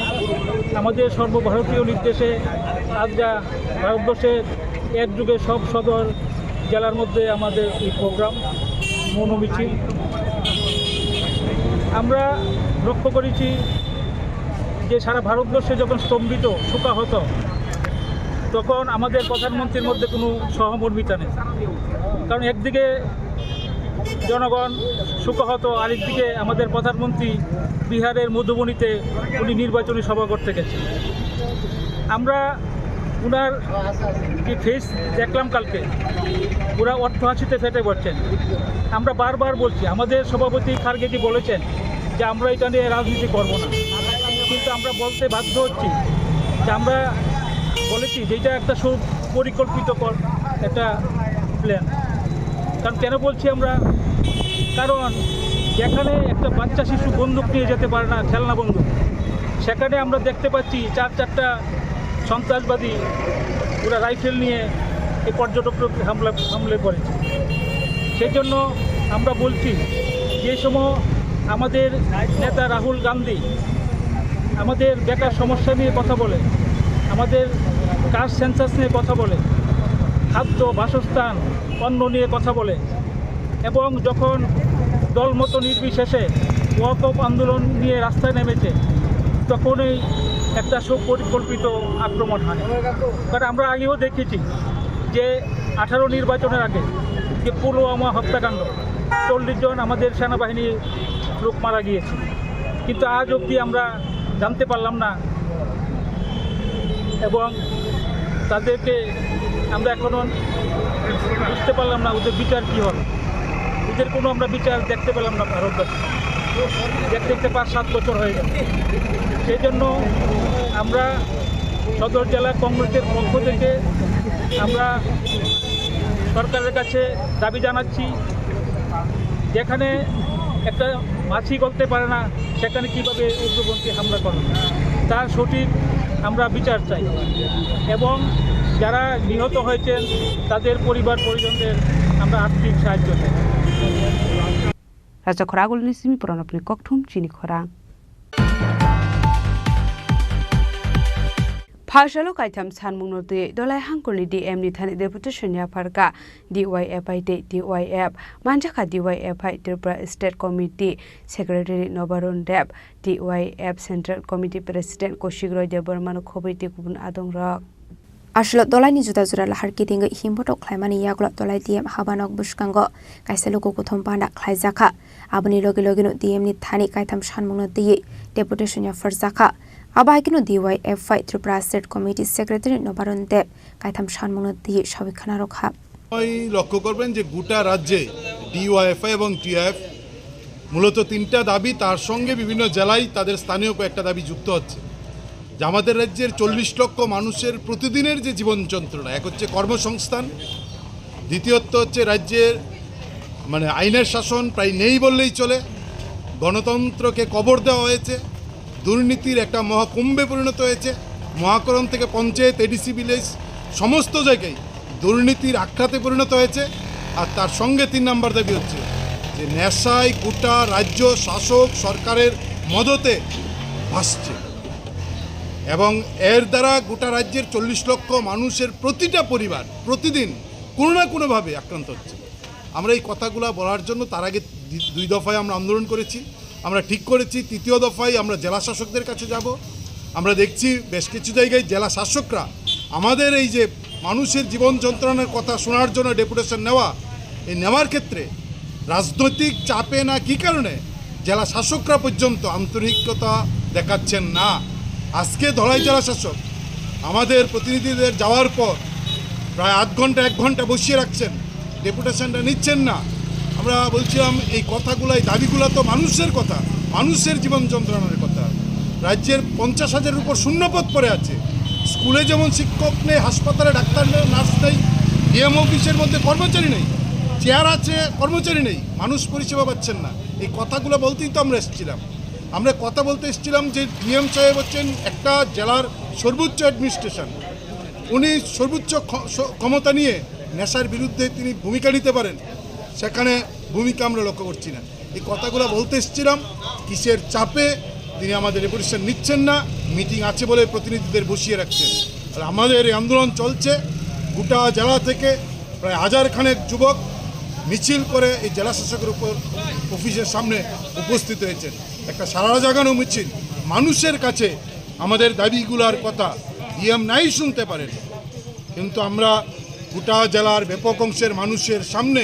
আমাদের সর্বভারতীয় নির্দেশে আজ যা ভারতবর্ষের এক যুগে সব সদর জেলার মধ্যে আমাদের এই প্রোগ্রাম মৌন মিছিল। আমরা লক্ষ্য করেছি যে সারা ভারতবর্ষে যখন স্তম্ভিত, শোকাহত, তখন আমাদের প্রধানমন্ত্রীর মধ্যে কোনো সহমর্মিতা নেই। কারণ একদিকে জনগণ শোকাহত, আরেকদিকে আমাদের প্রধানমন্ত্রী বিহারের মধুবনীতে উনি নির্বাচনী সভা করতে গেছেন। আমরা ওনার যে ফেস দেখলাম কালকে, ওরা অট্টহাসিতে ফেটে পড়ছেন। আমরা বারবার বলছি, আমাদের সভাপতি খার্গেজি বলেছেন যে আমরা এটা নিয়ে রাজনীতি করব না, কিন্তু আমরা বলতে বাধ্য হচ্ছি যে আমরা বলেছি যে এটা একটা সুপরিকল্পিত কর-, একটা প্ল্যান। কারণ কেন বলছি আমরা? কারণ যেখানে একটা বাচ্চা শিশু বন্দুক নিয়ে যেতে পারে না, খেলনা বন্দুক, সেখানে আমরা দেখতে পাচ্ছি চার চারটা সন্ত্রাসবাদী ওরা রাইফেল নিয়ে এই পর্যটকদের হামলা, হামলা করেছে। সেই জন্য আমরা বলছি, যে সময় আমাদের নেতা রাহুল গান্ধী আমাদের বেকার সমস্যা নিয়ে কথা বলে, আমাদের কাস্ট সেন্সাস নিয়ে কথা বলে, খাদ্য, বাসস্থান, অন্ন নিয়ে কথা বলে, এবং যখন দলমত নির্বিশেষে ওয়াকফ আন্দোলন নিয়ে রাস্তায় নেমেছে, তখনই একটা সুপরিকল্পিত আক্রমণ হয়। কারণ আমরা আগেও দেখেছি যে আঠারো নির্বাচনের আগে যে পুলওয়ামা হত্যাকাণ্ড, চল্লিশ জন আমাদের সেনাবাহিনীর লোক মারা গিয়েছে, কিন্তু আজ অবধি আমরা জানতে পারলাম না এবং তাদেরকে আমরা এখনো বুঝতে পারলাম না ওদের বিচার কী হবে। ওদের কোনো আমরা বিচার দেখতে পেলাম না ভারতবর্ষে, দেখতে দেখতে পাঁচ সাত বছর হয়ে গেল। সেই জন্য আমরা সদর জেলা কংগ্রেসের পক্ষ থেকে আমরা সরকারের কাছে দাবি জানাচ্ছি, যেখানে একটা মাছি গলতে পারে না, সেখানে কিভাবে উগ্রপন্থী হামলা করে, তার সঠিক আমরা বিচার চাই এবং যারা নিহত হয়েছেন তাদের পরিবার পরিজনদের আমরা আর্থিক সাহায্য চাই। Rachakhor Agulni simi Pranabni kokthum chini khorang. Phalsalo kaitham sanmungno twi Dolai Hangkorni D M ni thani deputation yapharkha D Y F I tei D Y F. Manjakha D Y F I Tripura State Committee Secretary Nobarun Deb, D Y F Central Committee President Koshik Roy Debbarmano khobwi tei kubun adongrok. Aswk Dolaini juda juda lahar kitingwi himbotok khlaimani yagulo Dolai D M habanok bwskango kaisa luku kuthum panda khlaijakha. Aboni logi logino D M ni thani kaitham sanmungno twiwi deputation yapharjakha. Abo hai kheno D Y F I Tripura State Committee Secretary Nobarun Deb kaitham sanmungno twiwi sawi khna rwkha. সবাই লক্ষ্য করবেন যে গোটা রাজ্যে ডিওয়াইএফআই এবং টিআইএফ মূলত তিনটা দাবি, তার সঙ্গে বিভিন্ন জেলায় তাদের স্থানীয় কয়েকটা দাবি যুক্ত হচ্ছে, যে আমাদের রাজ্যের চল্লিশ লক্ষ মানুষের প্রতিদিনের যে জীবন যন্ত্রণা, এক হচ্ছে কর্মসংস্থান, দ্বিতীয়ত হচ্ছে রাজ্যের মানে আইনের শাসন প্রায় নেই বললেই চলে, গণতন্ত্রকে কবর দেওয়া হয়েছে, দুর্নীতির একটা মহাকুম্ভে পরিণত হয়েছে। মহাকরণ থেকে পঞ্চায়েত, এডিসি ভিলেজ, সমস্ত জায়গায় দুর্নীতির আখড়াতে পরিণত হয়েছে। আর তার সঙ্গে তিন নাম্বার দাবি হচ্ছে যে নেশায় গোটা রাজ্য শাসক সরকারের মদতে ভাসছে এবং এর দ্বারা গোটা রাজ্যের চল্লিশ লক্ষ মানুষের প্রতিটা পরিবার প্রতিদিন কোনো না কোনোভাবে আক্রান্ত হচ্ছে। আমরা এই কথাগুলো বলার জন্য তার আগে দি-, দুই দফায় আমরা আন্দোলন করেছি। আমরা ঠিক করেছি তৃতীয় দফায় আমরা জেলা শাসকদের কাছে যাব। আমরা দেখছি বেশ কিছু জায়গায় জেলা শাসকরা আমাদের এই যে মানুষের জীবন যন্ত্রণার কথা শোনার জন্য ডেপুটেশন নেওয়া, এই নেওয়ার ক্ষেত্রে রাজনৈতিক চাপে না কি কারণে জেলা শাসকরা পর্যন্ত আন্তরিকতা দেখাচ্ছেন না। আজকে ধলাই জেলা শাসক আমাদের প্রতিনিধিদের যাওয়ার পর প্রায় আধ ঘন্টা, এক ঘন্টা বসিয়ে রাখছেন, ডেপুটেশনটা নিচ্ছেন না। আমরা বলছিলাম, এই কথাগুলো, এই দাবিগুলো তো মানুষের কথা, মানুষের জীবন যন্ত্রণার কথা। রাজ্যের পঞ্চাশ হাজারের উপর শূন্যপদ পড়ে আছে। স্কুলে যেমন শিক্ষক নেই, হাসপাতালে ডাক্তার নেই, নার্স নেই, ডিএম অফিসের মধ্যে কর্মচারী নেই, চেয়ার আছে, কর্মচারী নেই, মানুষ পরিষেবা পাচ্ছেন না। এই কথাগুলো বলতেই তো আমরা এসেছিলাম। আমরা কথা বলতে এসেছিলাম যে ডিএম সাহেব হচ্ছেন একটা জেলার সর্বোচ্চ অ্যাডমিনিস্ট্রেশন, উনি সর্বোচ্চ ক্ষ-, স-, ক্ষমতা নিয়ে নেশার বিরুদ্ধে তিনি ভূমিকা নিতে পারেন, সেখানে ভূমিকা আমরা লক্ষ্য করছি না। এই কথাগুলো বলতে এসেছিলাম, কিসের চাপে তিনি আমাদের ডেপুটেশন নিচ্ছেন না, মিটিং আছে বলে প্রতিনিধিদের বসিয়ে রাখছেন। আর আমাদের এই আন্দোলন চলছে, গোটা জেলা থেকে প্রায় হাজার খানেক যুবক মিছিল করে এই জেলা শাসকের উপর অফিসের সামনে উপস্থিত হয়েছেন। একটা সারা জাগানো মিছিল, মানুষের কাছে আমাদের দাবিগুলার কথা ডিএম নাই শুনতে পারেন, কিন্তু আমরা গোটা জেলার ব্যাপক অংশের মানুষের সামনে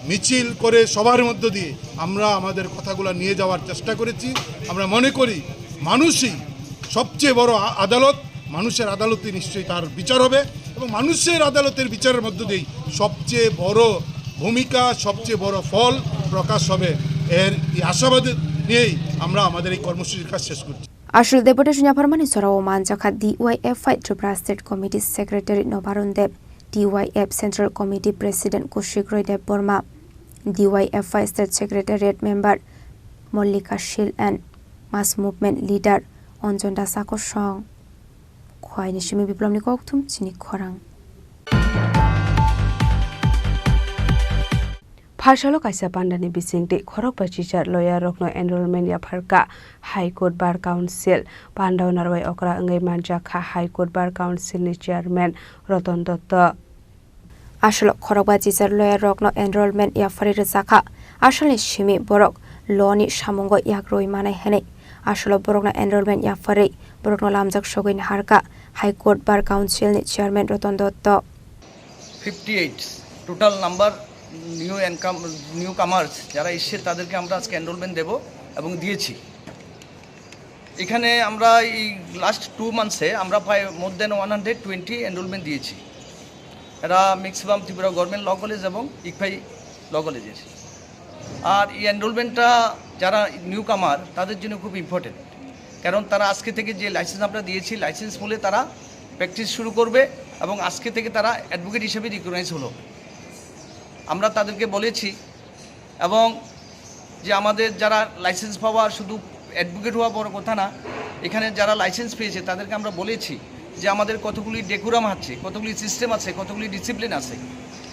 মিছিল করে সবার মধ্য দিয়ে আমরা আমাদের কথাগুলো নিয়ে যাওয়ার চেষ্টা করেছি। আমরা মনে করি মানুষই সবচেয়ে বড় আ-, আদালত, মানুষের আদালতে নিশ্চয়ই তার বিচার হবে এবং মানুষের আদালতের বিচারের মধ্য দিয়েই সবচেয়ে বড় ভূমিকা, সবচেয়ে বড় ফল প্রকাশ হবে। এর এই আশাবাদ নিয়েই আমরা আমাদের এই কর্মসূচির কাজ শেষ করছি। Aswk deputation yapharmani jorao manjakha D Y F I Tripura State Committee Secretary Nobarun Deb, D Y F Central Committee President Kushik Roy Deb Borma, D Y F I State Secretariat Member Mollika Shil and Mass Movement Leader Anjan Das Akosong. Khwaini simi Biplomni kokthum chini khorang. Phalsalo kaisa pandani bisingtwi khorokba chichar lawyer rokno enrollment yapharkha High Court Bar Council. Pandao narwai okra wngwi manjakha High Court Bar Council ni chairman Ratan Dutta. Aswk khorokba chichar lawyer rokno enrollment yapharwi rwjakha. Aswkni simi borok law ni samungo yakrwi manai hwnwi aswk borokno enrollment yapharwi borokno lamjak sogwi naharkha High Court Bar Council ni chairman Ratan Dutta. Fifty eight total number new এনকাম নিউ কামার্স যারা এসছে তাদেরকে আমরা আজকে এনরোলমেন্ট দেব এবং দিয়েছি। এখানে আমরা এই লাস্ট টু মান্থসে আমরা প্রায় মোর দেন ওয়ান হান্ড্রেড টোয়েন্টি এনরোলমেন্ট দিয়েছি। এরা ম্যাক্সিমাম ত্রিপুরা গভর্নমেন্ট ল কলেজ এবং ইকফাই ল কলেজের। আর এই এনরোলমেন্টটা যারা নিউ কামার তাদের জন্য খুব ইম্পর্টেন্ট, কারণ তারা আজকে থেকে যে লাইসেন্স আমরা দিয়েছি, লাইসেন্স মূলে তারা প্র্যাকটিস শুরু করবে এবং আজকে থেকে তারা অ্যাডভোকেট হিসেবে রিকগনাইজ হলো। আমরা তাদেরকে বলেছি এবং যে আমাদের যারা লাইসেন্স পাওয়া শুধু অ্যাডভোকেট হওয়া বড় কথা না, এখানে যারা লাইসেন্স পেয়েছে তাদেরকে আমরা বলেছি যে আমাদের কতগুলি ডেকোরাম আছে, কতগুলি সিস্টেম আছে, কতগুলি ডিসিপ্লিন আছে,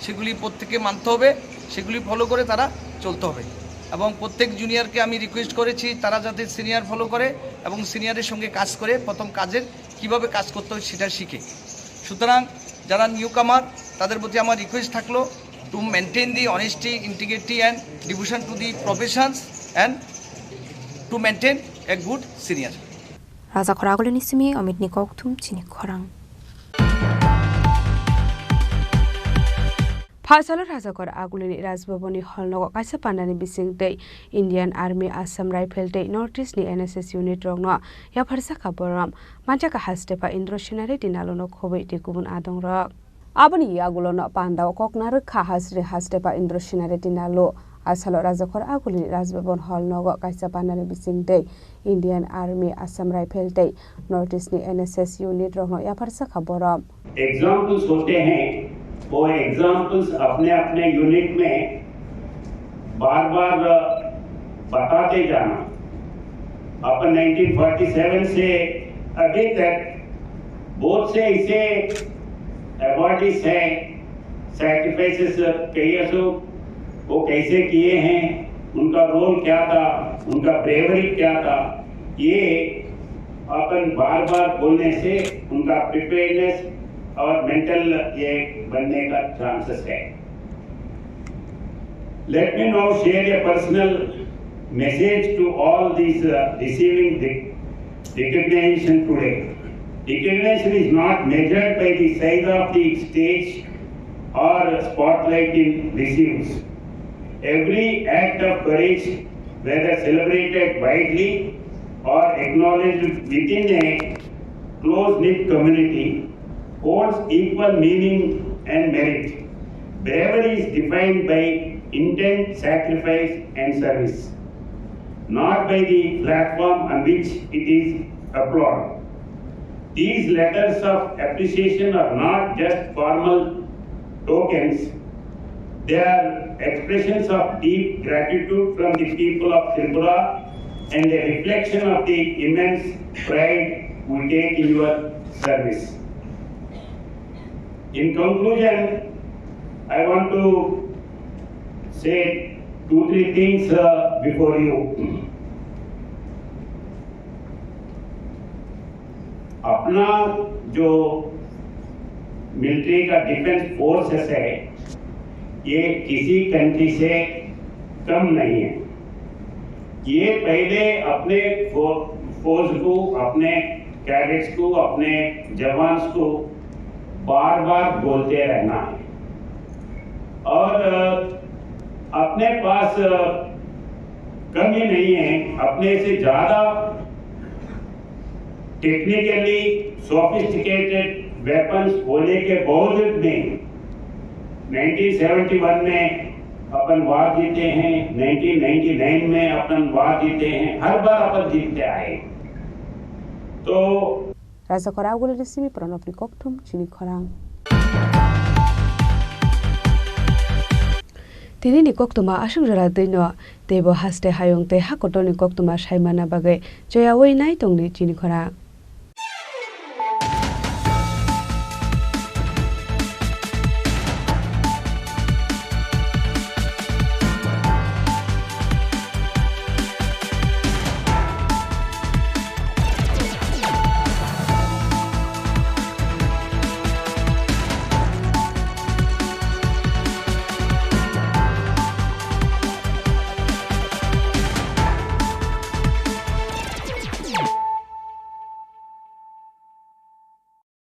সেগুলি প্রত্যেকে মানতে হবে, সেগুলি ফলো করে তারা চলতে হবে। এবং প্রত্যেক জুনিয়রকে আমি রিকোয়েস্ট করেছি তারা যাতে সিনিয়র ফলো করে এবং সিনিয়রের সঙ্গে কাজ করে প্রথম কাজের কীভাবে কাজ করতে হয় সেটা শিখে। সুতরাং যারা নিউ কামার, তাদের প্রতি আমার রিকোয়েস্ট থাকলো to maintain the honesty, integrity and devotion to the professions and to maintain a good senior. Rajakhor Agulini simi Omitni kokthum chini khorang. Phaisalo Rajakhor Agulini Rajbhavan ni hall nogo kaisa pandani bising tei Indian Army, Assam Rifle tei North East ni N S S unit rokno yapharsa kha borom. Manjaka Hastepa Indra Sena Reddy Nalu no khobwi tei kubun adong rok. Aboni yagulo no panda o kok narwk kha Hasri Hastepa Indra Sena Reddy Nalu. Asalo Rajakhor Agulini Rajbhavan hall nogo kaisa pandani bising tei Indian Army, Assam Rifle tei North East ni N S S unit rokno yapharsa kha borom. Examples होते हैं, वो एग्जाम्पल्स अपने अपने यूनिट में बार बार बताते जाना। अपन nineteen forty seven से अभी तक बहुत से ऐसे अवॉर्डीज हैं, सैक्रिफाइसेस कई, वो कैसे किए हैं, उनका रोल क्या था, उनका ब्रेवरी क्या था, ये अपन बार बार बोलने से उनका प्रिपेयर्डनेस और मेंटल ये बनने का चांसेस है। Let me now share a personal message to all these, uh, receiving the recognition today. Recognition is not measured by the size of the stage or spotlight it receives. Every act of courage, whether celebrated widely or acknowledged within a close-knit community, holds equal meaning and merit. Bravery is defined by intent, sacrifice, and service, not by the platform on which it is applauded. These letters of appreciation are not just formal tokens, they are expressions of deep gratitude from the people of Tripura and a reflection of the immense pride we take in your service. In conclusion, I want to say two, three things, uh, before you. अपना जो मिलिट्री का defence forces है, ये किसी कंट्री से कम नहीं है। ये पहले अपने फो-, फोर्स को, अपने कैडेट्स को, अपने जवान्स को बार-बार बोलते रहना है। और, अ, अपने पास, अ, कमी नहीं है, अपने से ज़्यादा टेक्निकली सोफिस्टिकेटेड वेपन्स होने के बावजूद में नाइनटीन सेवेंटी वन में अपन वार जीते हैं, नाइनटीन नाइंटी नाइन में अपन वार जीते हैं, हर बार अपन जीतते आए। तो Rajakhor Agulini simi Pranabni kokthum chini khorang. Tinini koktwma aswk jora twino teibo haste hayung tei ha kotorni koktwma saimana bagwi choyaui nai tongdi chini khorang.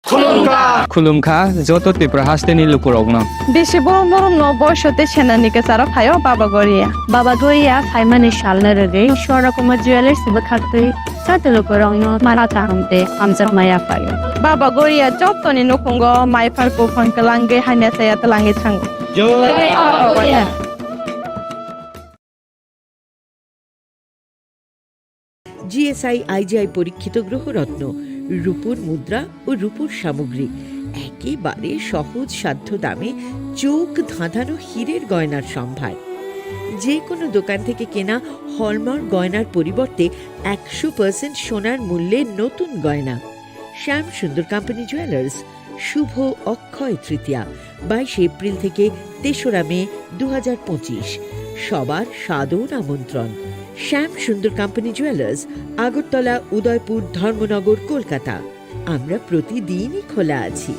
Khulumkha. Khulumkha joto Tripura hasteni lukurokno. Bisi borom borom no boiso tei senani kwcharo phaio Baba Goria. Baba Goria phaimani salno rwgwi Swarna Kumar Jewellers bwkhaktwi joto lukurokno mara kaham tei hamjakma yaphaio. Baba Goria jotoni nukhungo maiphar buphang kwlangwi hamya chaya twlangwi thango. Jai Baba Goria. GSI IGI পরীক্ষিত গ্রহরত্ন, রূপোর মুদ্রা ও রূপোর সামগ্রী, একেবারে সহজ সাধ্য দামে চোখ ধাঁধানো হীরের গয়নার সম্ভার। যে কোনো দোকান থেকে কেনা হলমার্ক গয়নার পরিবর্তে একশো পার্সেন্ট সোনার মূল্যে নতুন গয়না। শ্যাম সুন্দর কোম্পানি জুয়েলার্স, শুভ অক্ষয় তৃতীয়া, বাইশে এপ্রিল থেকে তেসরা মে দু হাজার পঁচিশ। সবার সাদর আমন্ত্রণ। শ্যাম সুন্দর কোম্পানি জুয়েলার্স, আগরতলা, উদয়পুর, ধর্মনগর, কলকাতা। আমরা প্রতিদিনই খোলা আছি।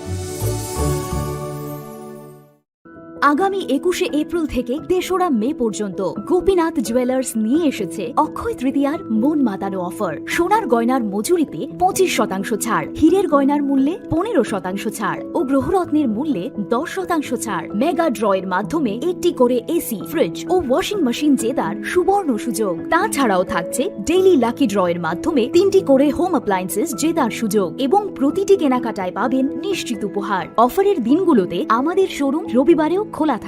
আগামী একুশে এপ্রিল থেকে তেসরা মে পর্যন্ত গোপীনাথ জুয়েলার্স নিয়ে এসেছে অক্ষয় তৃতীয়ার মন মাতানো অফার। সোনার গয়নার মজুরিতে পঁচিশ শতাংশ ছাড়, হীরের গয়নার মূল্যে পনেরো শতাংশ ছাড় ও গ্রহরত্নের মূল্যে দশ শতাংশ ছাড়। মেগা ড্র এর মাধ্যমে একটি করে এসি, ফ্রিজ ও ওয়াশিং মেশিন জেতার সুবর্ণ সুযোগ। তাছাড়াও থাকছে ডেইলি লাকি ড্র এর মাধ্যমে তিনটি করে হোম অ্যাপ্লায়েন্সেস জেতার সুযোগ এবং প্রতিটি কেনাকাটায় পাবেন নিশ্চিত উপহার। অফারের দিনগুলোতে আমাদের শোরুম রবিবারেও খোলা থাকে।